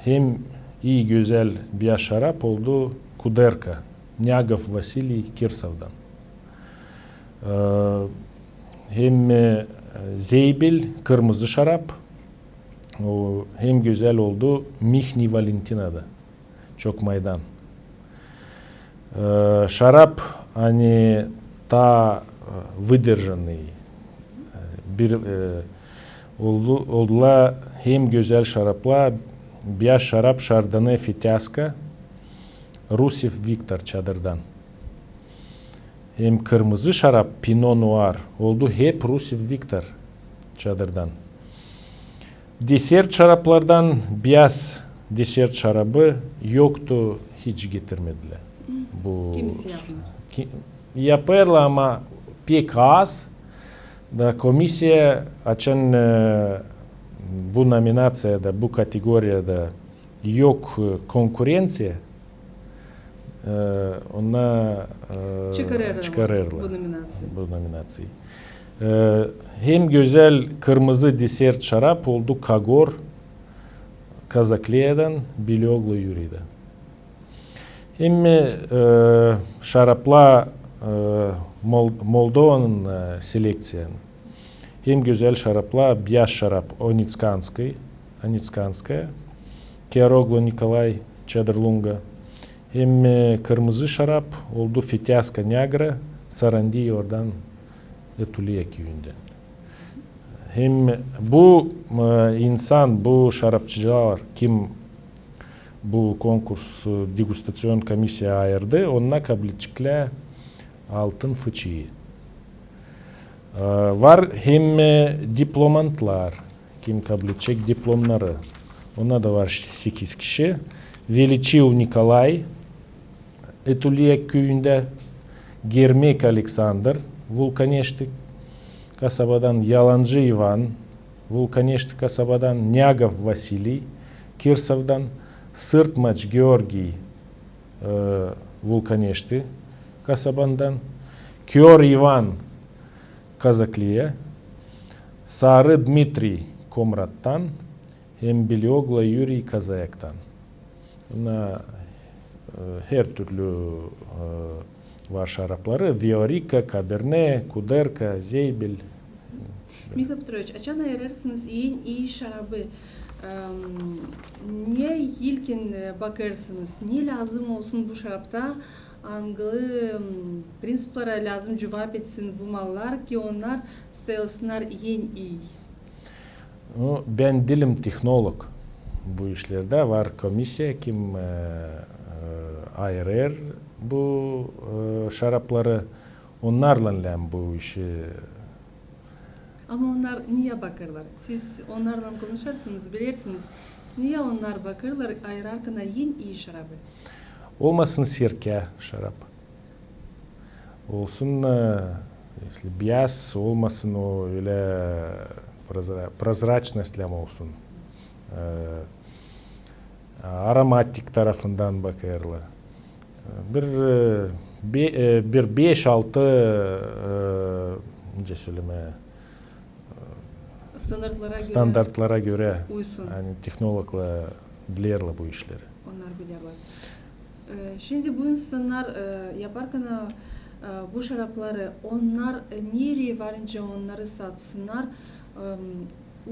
hem ii, gözäl, biyaz şarap oldu Kuderka, Nyagov Vasiliy Kirsovdan. E, hem, e, Zeybel, kırmızı şarap, o hem gözäl oldu Mihniy Valentinadan. Çok maydan. E, şarap, ani taa, e, выдержанный, e, bir, e, oldu, oldular hem gözäl şaraplar, biyaz şarap Şardone Fetyaska, Rusev Viktor Çadırdan. Hem kırmızı şarap Pino Nuar oldu hep Rusev Viktor Çadırdan. Desert şaraplardan biyaz desert şarabı yoktu, hiç getirmedilär. Bu kimisi yapmêêr. Ki-, yapêrlar, ama pek az. Da komisiya, açan, e, bu nominaţiyada, bu kategoriyada yok, e, konkurenţiya, e, onnar, e, çıkarêrlar bu nominaţiyayı. Bu nominaţiyayı. E, hem gözäl kırmızı desert şarap oldu Kagor Kazakliyadan, Bilioglu Yuriydan. Hem, e, şaraplar, e, Mol-, Moldovanın, e, selekţiyanın. Hem gözäl şaraplar, biyaz şarap Onitskanskaya, Onitskanskaya, Kearoglu Nikolay Çadırlunga. Hem, e, kırmızı şarap oldu Fetyaska Nyagra, Sarandi, oradan, Etuliya küüyündän. Hem bu, e, insan, bu şarapçılar, kim bu konkurs, e, degustaţion komisiyaya ayırdı, onnar kabledeceklär altın fıçıyı. E, var hem, e, diplomantlar, kim kabledecek diplomnarı. Onnar da var sekiz kişi. Veliçiv Nikolay, Etuliya küüyündän, Germek Aleksandr, Vulkaneşti kasabadan, Yalancı İvan, Vulkaneşti kasabadan, Nyagov Vasiliy, Kirsovdan, Sırtmaç Georgiy, e, Vulkaneşti kasabadan, Kör İvan, Kazakliya, Sarı Dmitriy, Komrattan, hem Bilioglu Yuriy, Kazaektan. Bunnar, e, her türlü, e, var şarapları. Viorika, Kaberne, Kuderka, Zeybel. Mihail Petroviç, açan ayırêrsınız en ii şarabı, em, ne ilkin, e, bakêrsınız, ne lääzım olsun bu şarapta, angılı, em, prinţiplerä lääzım cuvap etsin bu mallar, ki onnar sayılsınnar en ii? Nu, bän diilim tehnolog bu işlerdä. Var komisiya, kim, e, e, ayırêr bu, e, şarapları. Onnarlan lääzım bu işi. Ama onnar neyä bakêrlar? Siz onnarlan konuşêrsınız, bilersiniz, neyä onnar bakêrlar, ayırarkan en ii şarabı? Olmasın sirkä şarap. Olsun, e, если biyaz, olmasın o ölä prozra-, prozraçnost lääzım olsun. E, aromatik tarafından bakêrlar. Bir, e, be-, e, bir beş-altı, e, nicä sölemää, standartlara görä, standartlara görä uysun. Ani tehnologlar bilerlär bu işleri. Onnar bilerlär. E, şindi bu insannar, e, yaparkan, e, bu şarapları, onnar, e, nereyi varınca onnarı satsınnar, em,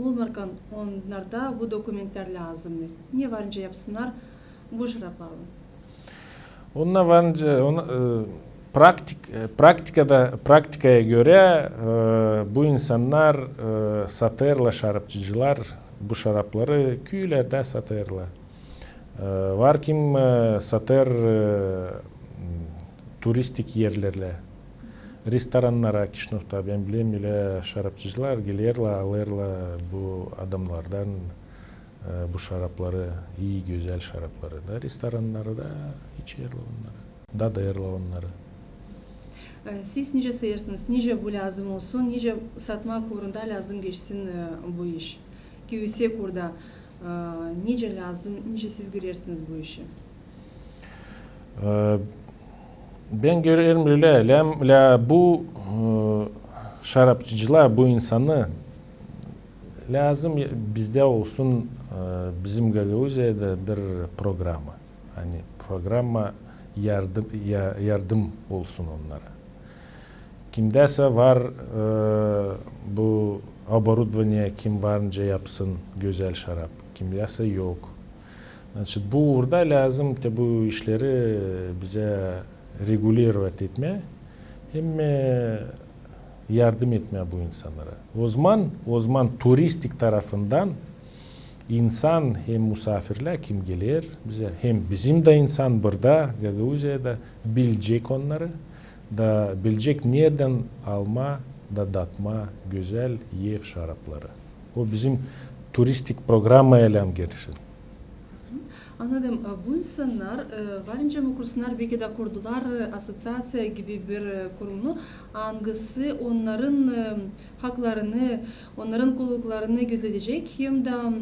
olmarkan onnarda bu dokumentlär lääzımnı? Ne varınca yapsınnar bu şaraplarlan? Onnar varınca, on-, e, praktik-, e, praktikada, praktikaya görä, e, bu insannar, e, satêrlar, şarapçıcılar bu şarapları küülerdä satêrlar. E, var kim, e, satêr, e, m, turistik erlerdä, restorannara, Kişinövda, bän bilerim, ölä şarapçıcılar gelerlär, alêrlar bu adamnardan, e, bu şarapları, ii, gözäl şarapları da restorannarda içerlär onnarı, dadêrlar onnarı. E, siz nicä sayêrsınız, nicä bu lääzım olsun, nicä satmak uurunda lääzım geçsin, e, bu iş? Ki üüsek uurda, e, nicä lääzım, nicä siz görersiniz bu işi? E, bän görerim ölä, lääzım, lääzım bu, e, şarapçıcılar, bu insanı lääzım bizdä olsun, e, bizim Gagauziyada bir programma. Ani programma yardım, ya-, yardım olsun onnara. Kimdäsä var, e, bu оборудование, kim varınca yapsın gözäl şarap, kimdäsä yok. Значит, bu uurda lääzım te bu işleri bizä regulirovat etmää hem, e, yardım etmää bu insannara. Ozaman, ozaman turistik tarafından insan hem musaafirlär, kim geler bizä, hem bizim dä insan burada, Gagauziyada, bilecek onnarı, da bilecek neredän almaa da datmaa gözäl ev şarapları. O bizim turistik programmaya lääzım girsin. Annadım. E, bu insannar, e, varınca mı kursunnar, beki dä kurdular, e, asosiaţiya gibi bir, e, kurumnu, angısı onnarın, e, haklarını, onnarın kolladıklarını gözledecek hem dä, m,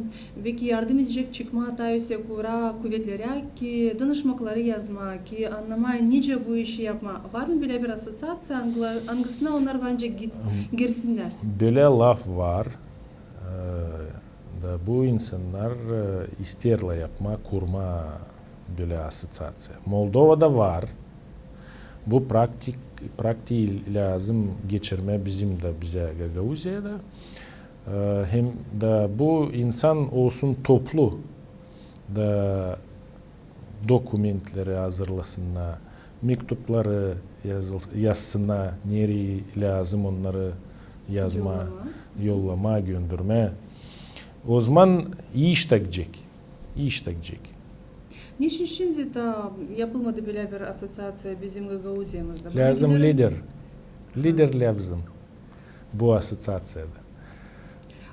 beki yardım edecek çıkmaa taa üüsek uura, kuvetlerä, ki danışmakları yazmaa, ki annamaa, nicä bu işi yapmaa. Var mı bölä bir asosiaţiya, angıla-, angısına onnar varınca git-, girsinnär? Bölä laf var. E, da bu insannar, e, isteerlär yapmaa, kurmaa bölä asosiaţiya. Moldovada var. Bu praktik-, praktiyi lääzım geçirmää bizim dä, bizä Gagauziyada. E, hem dä bu insan olsun toplu da dokumentleri hazırlasınnar, mektupları yazıl-, yazsınnar, nereyi lääzım onnarı yazmaa, yollamaa, göndärmää. Ozaman iş taa gidecek. İş taa gidecek. Neçin şindi taa yapılmadı bölä bir asosiaţiya bizim Gagauziyamızda? Lääzım lider. Lider lääzım bu asosiaţiyada.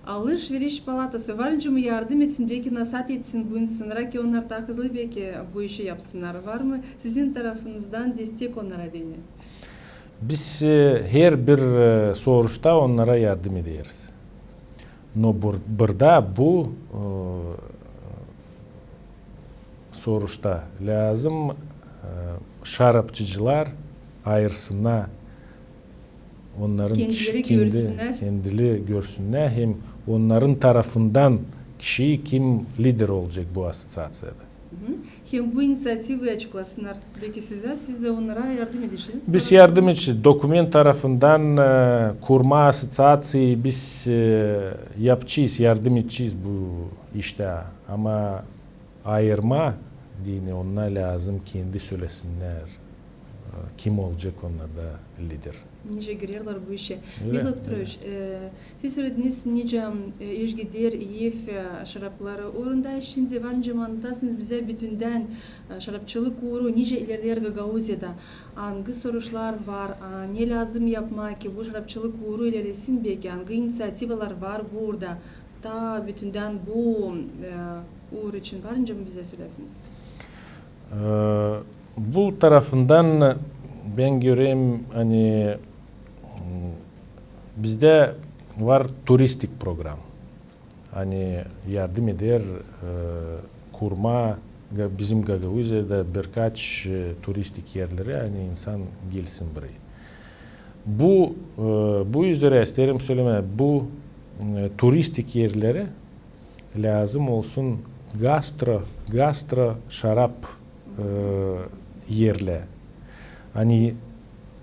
Alış-veriş palatası varınca mı yardım etsin, beki nasat etsin bu insannara, ki onnar taa hızlı beki bu işi yapsınnar? Var mı sizin tarafınızdan destek onnara deyni? Biz, e, herbir, e, soruşta onnara yardım ederiz. No bur-, burada bu, e, soruşta lääzım, e, şarapçıcılar ayırsınnar onnarın kendileri görsünnär hem onnarın tarafından kişi, kim lider olacek bu asosiaţiyada. Hem bu iniţiativayı açıklasınnar. Beki sizä, siz dä onnara yardım edeceniz. Biz yardım edecez. Dokument tarafından, e, kurma asosiaţiyayı biz, e, yapacez, yardım edecez bu iştä. Ama ayırma deyni, onnar lääzım kendi sölesinnär, e, kim olacek onnarda lider. Nicä girerlär bu işä. Öyle, Mihail Petroviç, e, siz sölediniz, nicä, e, iş gider ev, e, şarapları uurunda. Şindi var nicä annatasınız bizä bütündän, e, şarapçılık uuru nicä ilerleer Gagauziyada. Angı soruşlar var, a, ne lääzım yapmaa, ki bu şarapçılık uuru ilerlesin, beki angı iniţiativalar var burada. Taa bütündän bu, e, uur için var nicä mi bizä söläsiniz? E, bu tarafından bän görerim, ani, m, bizdä var turistik program. Ani yardım eder, e, kurmaa Ga-, bizim Gagauziyada birkaç, e, turistik erleri, ani insan gelsin burayı. Bu, e, bu üzerä isteerim sölemää, bu, e, turistik erleri lääzım olsun gastro, gastro şarap, e, erlär. Ani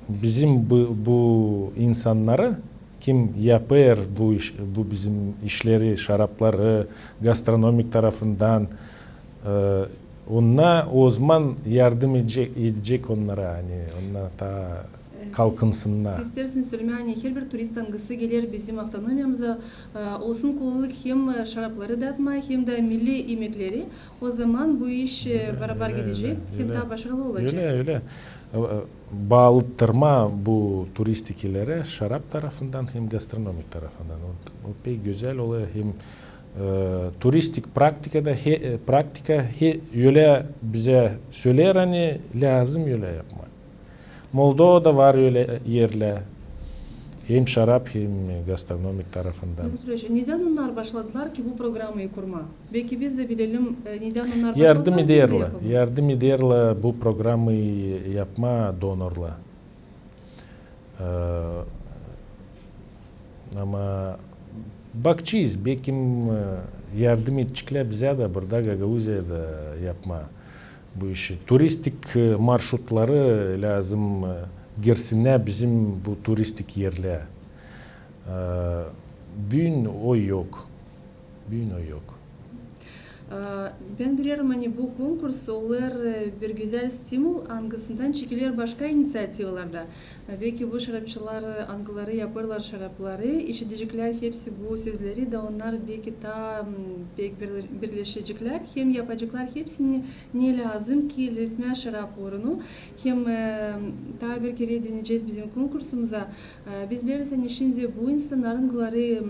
bizim bu, bu insannarı, kim yapêr bu iş, bu bizim işleri, şarapları, gastronomik tarafından, e, onnar ozaman yardım edecek, edecek onnara, ani onnar taa kalkınsınnar. Siz isteersiniz sölemää, ani herbir turist, angısı geler bizim avtonomiyamıza, e, olsun kolaylık hem, e, şarapları datmaa, hem dä milli imekleri. Ozaman bu iş, e, barabar gidecek, hem taa başarılı olacek. Ölä, ölä. E, e, baalıttırmaa bu turistik erleri şarap tarafından hem gastronomik tarafından. O, o pek gözäl olêr hem, e, turistik praktikada, he, e, praktika he, ölä bizä söleer, ani lääzım ölä yapmaa. Moldovada var ölä erlär. Hem şarap, hem gastronomik tarafından. Mihail Petroviç, nedän onnar başladılar ki bu programayı kurmaa? Beki biz dä bilelim, e, nedän onnar başladılar, biz dä yapalım. Yardım ederlär, yardım ederlär bu programayı yapmaa donorlar. E, ama bakacez, bekim, e, yardım edeceklär bizä dä burada Gagauziyada yapmaa bu işi. Turistik, e, marşrutları lääzım, e, girsinnär bizim bu turistik erlär. E, büün o yok. Büün o yok. E, bän görerim, ani bu konkurs olêr, e, bir gözäl stimul, angısından çekiler başka iniţiativalar da. E, beki bu şarapçılar, e, angıları yapêrlar şarapları, işideceklär hepsi bu sözleri da onnar beki taa, m, pek birle-, birleşecklär hem yapaceklar hepsini, ne lääzım ki ilerletmää şarap uurunu. Hem, e, taa bir kerä dönecez bizim konkursumuza. E, biz bileriz, ani şindi bu insannar, angıları, m,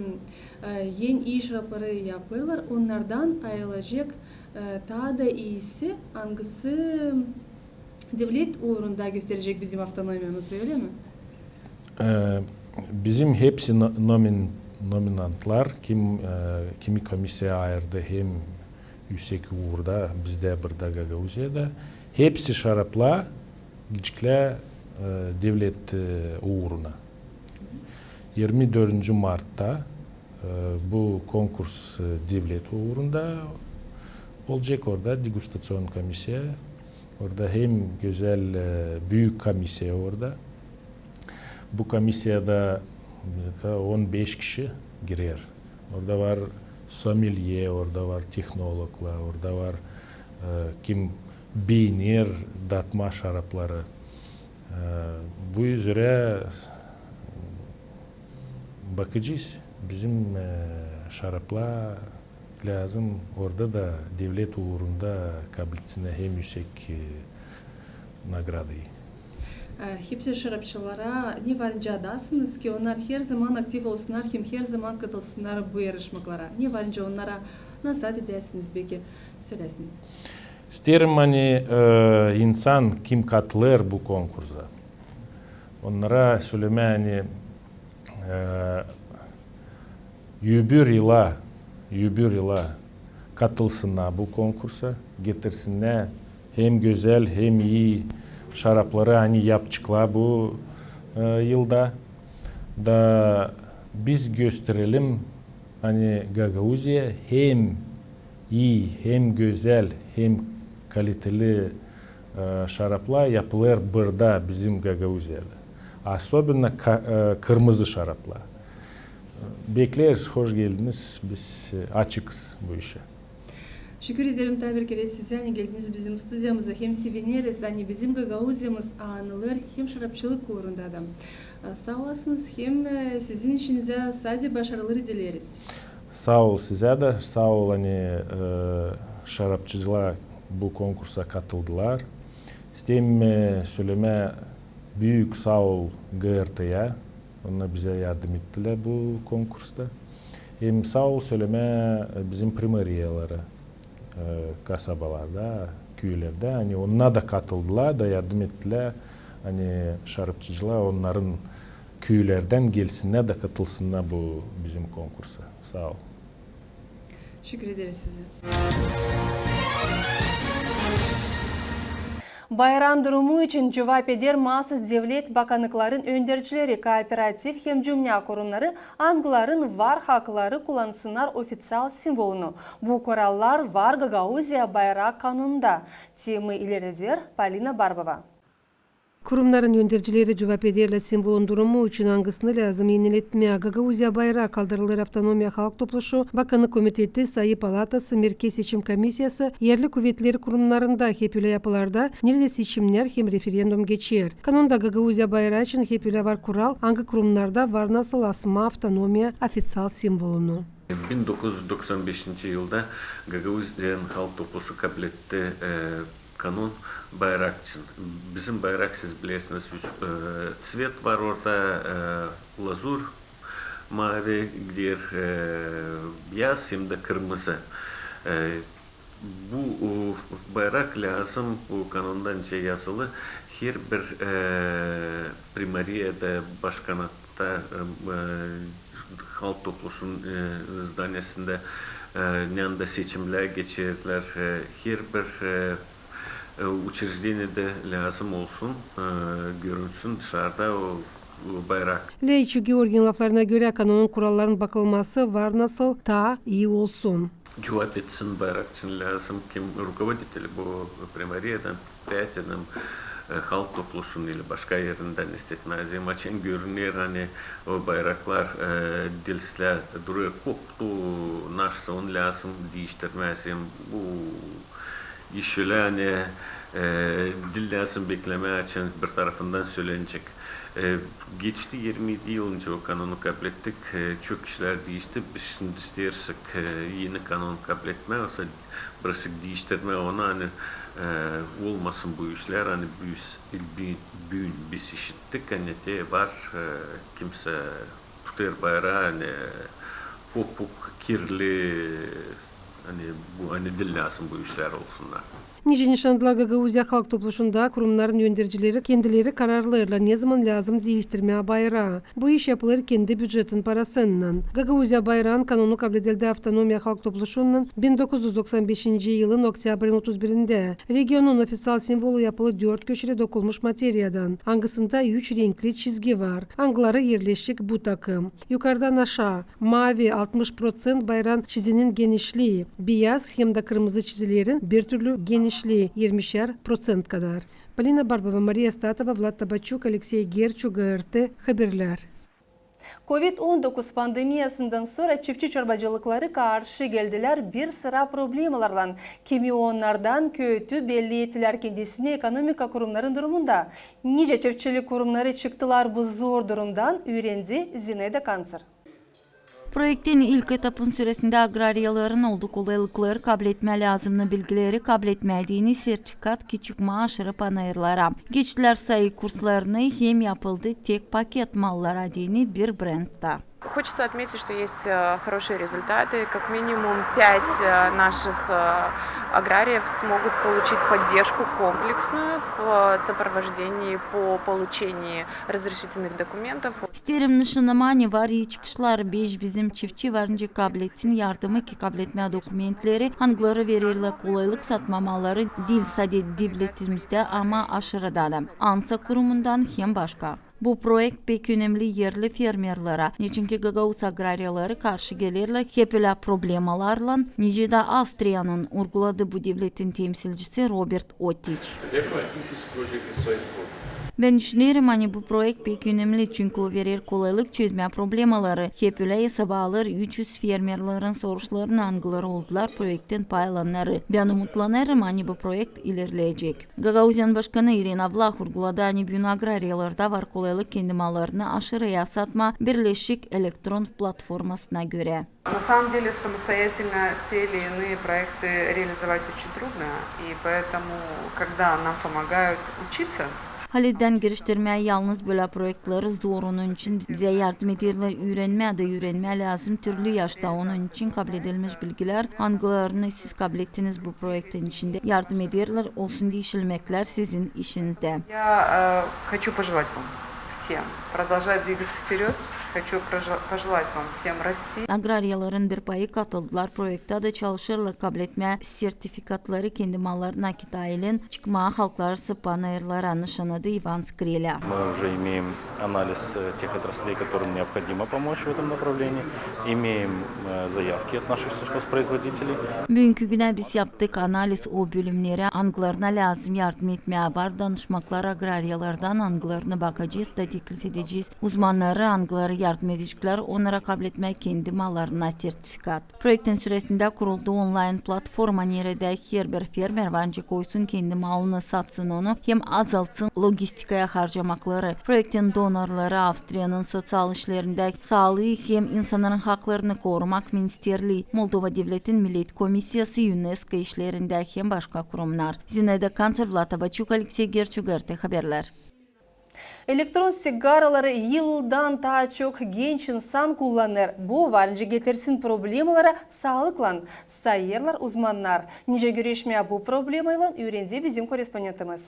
e, en ii şarapları yapêrlar, onnardan ayırılacek, e, taa da iisi, angısı devlet uurunda gösterecek bizim avtonomiyamızı, ölä mi? E, bizim hepsi no-, nomin-, nominantlar, kim, e, kimi komissiya ayırdı hem üüsek uurda, bizdä burada Gagauziyada, hepsi şaraplar gideceklär, e, devlet, e, uuruna. İirmi dördüncü martta, e, bu konkurs, e, devlet uurunda olacek, orada degustaţion komissiya, orada hem gözäl, e, büük komissiya orada. Bu komissiyada, e, on beş kişi girer. Orada var somelye, orada var tehnologlar, orada var, e, kim beener datmaa şarapları. E, bu üzerä s-, bakacez. Bizim, e, şaraplar lääzım orada da devlet uurunda kabletsinä hem üüsek, e, nagradayı. E, hepsi şarapçılara ne var nicä adasınız ki onnar herzaman aktiv olsunnar hem herzaman katılsınnar bu yarışmaklara? Ne var nicä onnara nasaat edäsiniz, beki söläsiniz? İsteerim, ani, e, insan, kim katılêr bu konkursa, onnara sölemää, ani, e, öbür yıla, öbür yıla katılsınnar bu konkursa, getirsinnär hem gözäl, hem ii şarapları, ani yapaceklar bu, e, yılda. Da biz gösterelim, ani Gagauziya hem ii, hem gözäl, hem kaliteli, e, şaraplar yapılêr burada, bizim Gagauziyada. Особенно ka-, e, kırmızı şaraplar. Bekleeriz, hoş geldiniz, biz, e, açıkız bu işä. Şükür ederim taa bir kerä sizä, ani geldiniz bizim studiyamıza. Hem sevineriz, ani bizim Gagauziyamız anılêr hem şarapçılık uurunda da. E, saa olasınız, hem, e, sizin işinizä sade başarıları dileeriz. Saa ol sizä dä, saa ol, ani, e, şarapçılar bu konkursa katıldılar. İsteerim, e, sölemää büük saa ol GRT-ya. Onnar bizä yardım ettilär bu konkursta. Hem saa ol sölemää, e, bizim primariyalara, e, kasabalarda, küülerdä, ani onnar da katıldılar da yardım ettilär, ani şarapçıcılar onnarın küülerdän gelsinnär da katılsınnar bu bizim konkursa. Saa ol. Şükür ederiz sizä. Bayraın durumu için cuvap eder maasuz devlet bakanlıkların öndercileri, kooperativ hem cümnä kurumnarı, angıların var hakları kullansınnar ofiţial simvolunu. Bu kurallar var Gagauziya bayraak kanonunda. Temayı ilerleder Polina Barbova. Kurumnarın öndercileri cuvap ederlär simvolun durumu için, angısını lääzım eniletmää. Gagauziya bayraak kaldırılêr Avtonomiya Halk Topluşu, Bakannık Komiteti, Sayı Palatası, Merkez Seçim Komissiyası, erli kuvetleri kurumnarında, hep ölä yapılarda, neredä seçimnär hem referendum geçer. Kanonda Gagauziya bayraa için hep ölä var kural, angı kurumnarda var nasıl asmaa avtonomiya ofiţial simvolunu. Bin dokuz üz doksan beşinci yılda Gagauziyanın Halk Topluşu kabletti, e, kanon bayraak için. Bizim bayraak, siz bilersiniz, üç, e, ţvet var orada, e, lazur, maavi, gider, e, biyaz hem dä kırmızı. E, bu, o, bayraak lääzım, bu kanonda nicä yazılı, herbir, e, primariyada, başkanatta, e, e, Halk Topluşunun, e, zdaniyasında, e, neredä seçimnär geçerlär, e, herbir, e, e, uçrejdeniyada lääzım olsun, e, görünsün dışarda o, o bayraak. Lääzım Georgiyin laflarına görä, kanonun kuralların bakılması var nasıl taa ii olsun. Cuvap etsin bayraak için lääzım kim rukovoditelä bu primariyadan, predesesordan, e, Halk Topluşunun ili başka erindän, istetmää zerä, açan görüner, ani o bayraaklar, e, delslär, durêr koptu, naşsa onu lääzım diiştirmää zerä, bu iş ölä, ani, e, diil lääzım beklemää, açan bir tarafından sölenecek. E, geçti irmi edi yıl nicä o kanonu kablettik, e, çok işlär diişti. Biz şindi isteersek, e, eni kanon kabletmää, osa birazcık diiştirmää onu, ani, e, olmasın bu işlär, ani biz, bi-, büün biz işittik, ani te var, e, kimsä tutêr bayraa, ani kopuk, kirli, ani bu, ani diil lääzım bu işlär olsunnar. Nicä nışannadılar Gagauziya Halk Topluşunda, kurumnarın öndercileri kendileri kararlêêrlar, nezaman lääzım diiştirmää bayraa. Bu iş yapılêr kendi bücetin parasınnan. Gagauziya bayraanın kanonu kabledildi Avtonomiya Halk Topluşunnan bin dokuz üz doksan beşinci yılın oktyabrın otuz birindä. Regionun ofiţial simvolu yapılı dört köşeli dokulmuş materiyadan, angısında üç renkli çizgi var, angıları erleşik bu takım. Yukardan aşaa: maavi altmış proţent bayraanın çizinin genişlii, biyaz hem dä kırmızı çizilerin birtürlü genişlii irmişer proţent kadar. Polina Barbova, Mariya Statova, Vlad Tabaçuk, Aleksey Gerçu, GRT Haberlär. Kovid on dokuz pandemiyasından sora çiftçi çorbacılıkları karşı geldilär bir sıra problemalarlan. Kimi onnardan kötü belli ettilär kendisini ekonomika kurumnarın durumunda. Nicä çiftçilik kurumnarı çıktılar bu zor durumdan, üürendi Zinaida Kantsır. Proektin ilk etapın süresindä agrariyaların oldu kolaylıkları kabletmää lääzımnı bilgileri kabletmää deyni sertifikat ki çıkmaa aşırı panayırlara. Geçtilär sayı kurslarını hem yapıldı tek paket mallara deyni bir brendtä. Хочется отметить, что есть, э, хорошие результаты. Как минимум пять, э, наших, э, аграриев смогут получить поддержку комплексную в, э, сопровождении по получении разрешительных документов. İsteerim nışannamaa, ani var ii çıkışlar. Beş bizim çiftçi var nicä kabletsin yardımı ki kabletmää dokumentleri, angıları vererlär kolaylık satmaa malları diil sade devletimizdä, ama aşırıda da, ANSA kurumundan hem başka. Bu proekt pek önemli erli fermerlerä, neçinki gagauz agrariyaları karşı gelerlär hep ölä problemalarlan, nicä dä Avstriyanın, urguladı bu devletin temsilcisi Robert Ottiç. Definitely, I think this project is so important. Bän düşünerim, ani bu proekt pek önemli, çünkü o verer kolaylık çözmää problemaları. Hep ölä esaba alêr üç üz fermerlerin soruşlarını, angıları oldular proektin pay alannarı. Bän umutlanêrım, ani bu proekt ilerleyecek. Gagauziyanın başkanı İrina Vlah urguladı, ani büün agrariyalarda var kolaylık kendi mallarını aşırıya satmaa birleşik elektron platformasına görä. На самом деле, самостоятельно те или иные проекты реализовать очень трудно, и поэтому, когда нам помогают учиться, Halizdän giriştirmää yalnız bölä proektleri zor, onun için bizä yardım ederlär üürenmää da üürenmää lääzım türlü yaşta. Onun için kabledilmiş bilgilär, angılarını siz kablettiniz bu proektin içindä, yardım ederlär, olsun diişilmeklär sizin işinizdä. Я, э, хочу пожелать вам всем продолжать двигаться вперёд. Хочу прожа-, пожелать вам всем расти. Agrariyaların bir payı katıldılar proektä da çalışêrlar kabletmää sertifikatları kendi mallarına Kitaylan çıkmaa halklararası panellerä, nışannadı İvan Skrelä. Мы уже имеем анализ, э, тех отраслей, которым необходимо помочь в этом направлении. Имеем, э, заявки от наших сельхозпроизводителей. Büünkü günä biz yaptık analiz o bölümnerä, angılarına lääzım yardım etmää. Var danışmaklar agrariyalardan, angılarını bakacez da teklif edecez uzmannarı, angıları yardım edeceklär onnara kabletmää kendi mallarına sertifikat. Proektin süresindä kuruldu onlayn platforma, neredä herbir fermer var nicä koysun kendi malını, satsın onu hem azaltsın logistikaya harcamakları. Proektin donorları Avstriyanın soţial işlerindä, saalıı hem insannarın haklarını korumak ministerlii, Moldova devletin millet komissiyası, UNESCO işlerindä hem başka kurumnar. Zinaida Kanţer, Vlad Abaçuk, Aleksey Gerçuk, GRT Haberlär. Elektron sigaraları yıldan taa çok genç insan kullanêr. Bu var nicä getirsin problemaları saalıklan, sayêrlar uzmannar. Nicä güreşmää bu problemaylan üürendi bizim korrespondentimiz.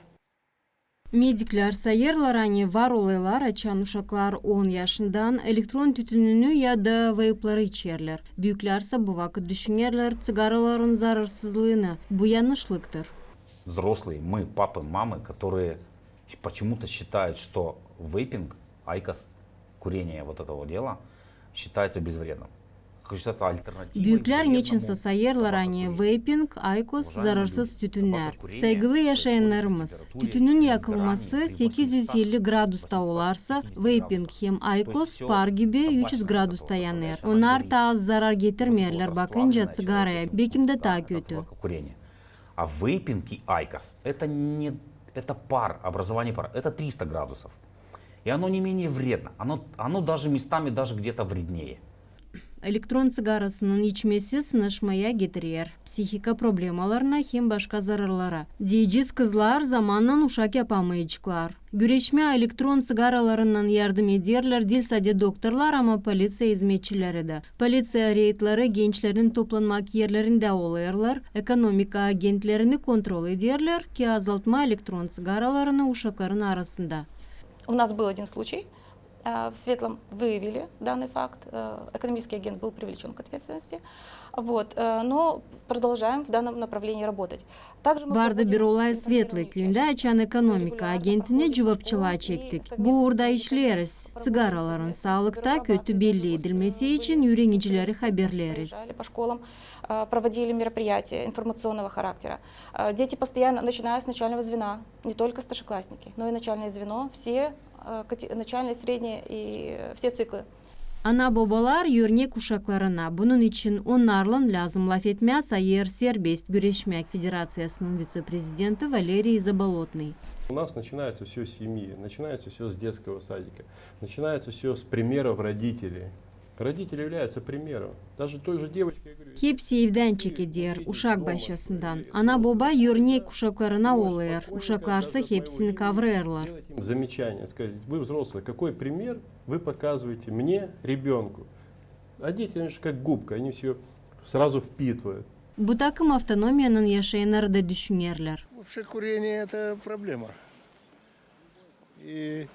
Mediklär sayêrlar, ani var olaylar, açan uşaklar on yaşından elektron tütününü ya da veypları içerlär. Büüklärsä bu vakıt düşünerlär ţigaraların zararsızlıını. Bu yannışlıktır. Взрослые, мы, папы, мамы, которые почему-то считают, что вейпинг, айкос, курение вот этого дела считается безвредным. Как считается альтернативой вредному табаку. Büüklär neçinsä sayêrlar, ani veyping, aykos zararsız tütünnär. Saygılı yaşayannarımız, tütünün yakılması sekiz üz elli gradusta olarsa, veyping hem aykos par gibi üç üz gradusta yanêr. Onnar taa az zarar getirmeerlär bakınca ţigaraya, bekim dä taa kötü. А вейпинг и айкос, это не, это пар, образование пара, это триста градусов. И оно не менее вредно, оно, оно даже местами даже где-то вреднее. Elektron ţigarasının içmesi sınaşmaya getirer, psihika problemalarına hem başka zararlara. Deyecez, kızlar zamannan uşak yapamayaceklar. Güreşmää elektron ţigaralarınnan yardım ederlär diil sade doktorlar, ama poliţiya izmetçileri dä. Poliţiya reydleri gençlerin toplanmak erlerindä olêrlar, ekonomika agentlerini kontrol ederlär, ki azaltmaa elektron ţigaralarını uşakların arasında. У нас был один случай, э, в Светлом выявили данный факт, э, экономический агент был привлечён к ответственности. Вот, э, но продолжаем в данном направлении работать. Vardı bir olay Svetlä küüyündä, açan ekonomika agentini cuvapçılıa çektik. Bu uurda işleeriz. Ţigaraların saalıkta kötü belli edilmesi için üürenicileri haberleeriz. По школам, э, проводили мероприятия информационного характера. Э, дети постоянно, начиная с начального звена, не только старшеклассники, но и начальное звено, все, э, кати-, начальные, средние и все циклы. Ana-bobalar örnek uşaklarına. Bunun için onnarlan lääzım lafetmää, sayêr serbest güreşmäk federaţiyasının vitse-prezidenti Valeriy Zabolotnıy. У нас начинается всё с семьи, начинается всё с детского садика, начинается всё с примеров родителей. Родители являются примером. Даже той же девочке я говорю, Hepsi evdän çekeder, uşak başçasından. Ana-boba örnek uşaklarına olêr, uşaklarsa hepsini kavrêêrlar. Делать им замечание, сказать: вы взрослые, какой пример вы показываете мне, ребёнку? А дети, они же как губка, они всё сразу впитывают. Bu takım avtonomiyanın yaşayannarı da düşünerlär. Вообще курение — это проблема. И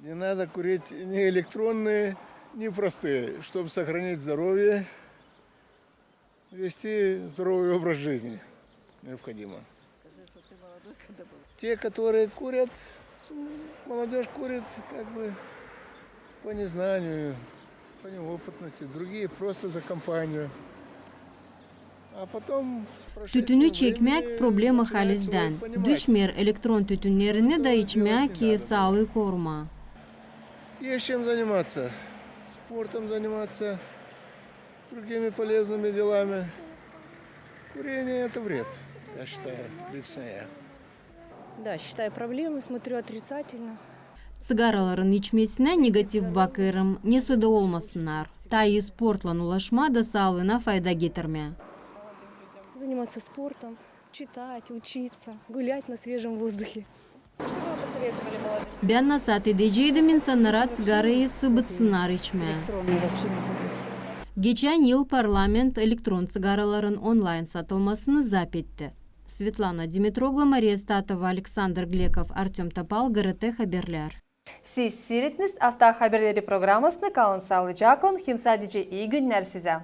не надо курить ни электронные, ни простые. Чтобы сохранить здоровье, вести здоровый образ жизни необходимо. Те, которые курят, Молодежь курит как бы по незнанию, по неопытности, другие просто за компанию. А потом с прошествием времени начинают понимать, что это не надо. Tütünü çekmäk problema halizdän. Düşmeer elektron tütünnerinä da içmää ki saalıı korumaa. Есть чем заниматься. Спортом заниматься, другими полезными делами. Курение — это вред, я считаю, лично я. Да, считаю проблемой, смотрю отрицательно. Ţigaraların içmesinä negativ bakêrım, nesä dä olmasınnar. Taa ii sportlan ulaşmaa da saalıına fayda getirmää. Заниматься спортом, читать, учиться, гулять на свежем воздухе. Что бы вы посоветовали молодым? Bän nasaat edeceydim insannara ţigarayı sıbıtsınnar içmää. Электронные вообще не курить. Geçän yıl parlament elektron ţigaraların onlayn satılmasını zap etti. Svetlana Dimitroglu, Mariya Statova, Aleksandr Glekov, Artöm Topal, GRT Haberlär. Siz siirediniz Afta haberleri programasını. Kalın saalıcaklan hem sadecä ii günnär sizä.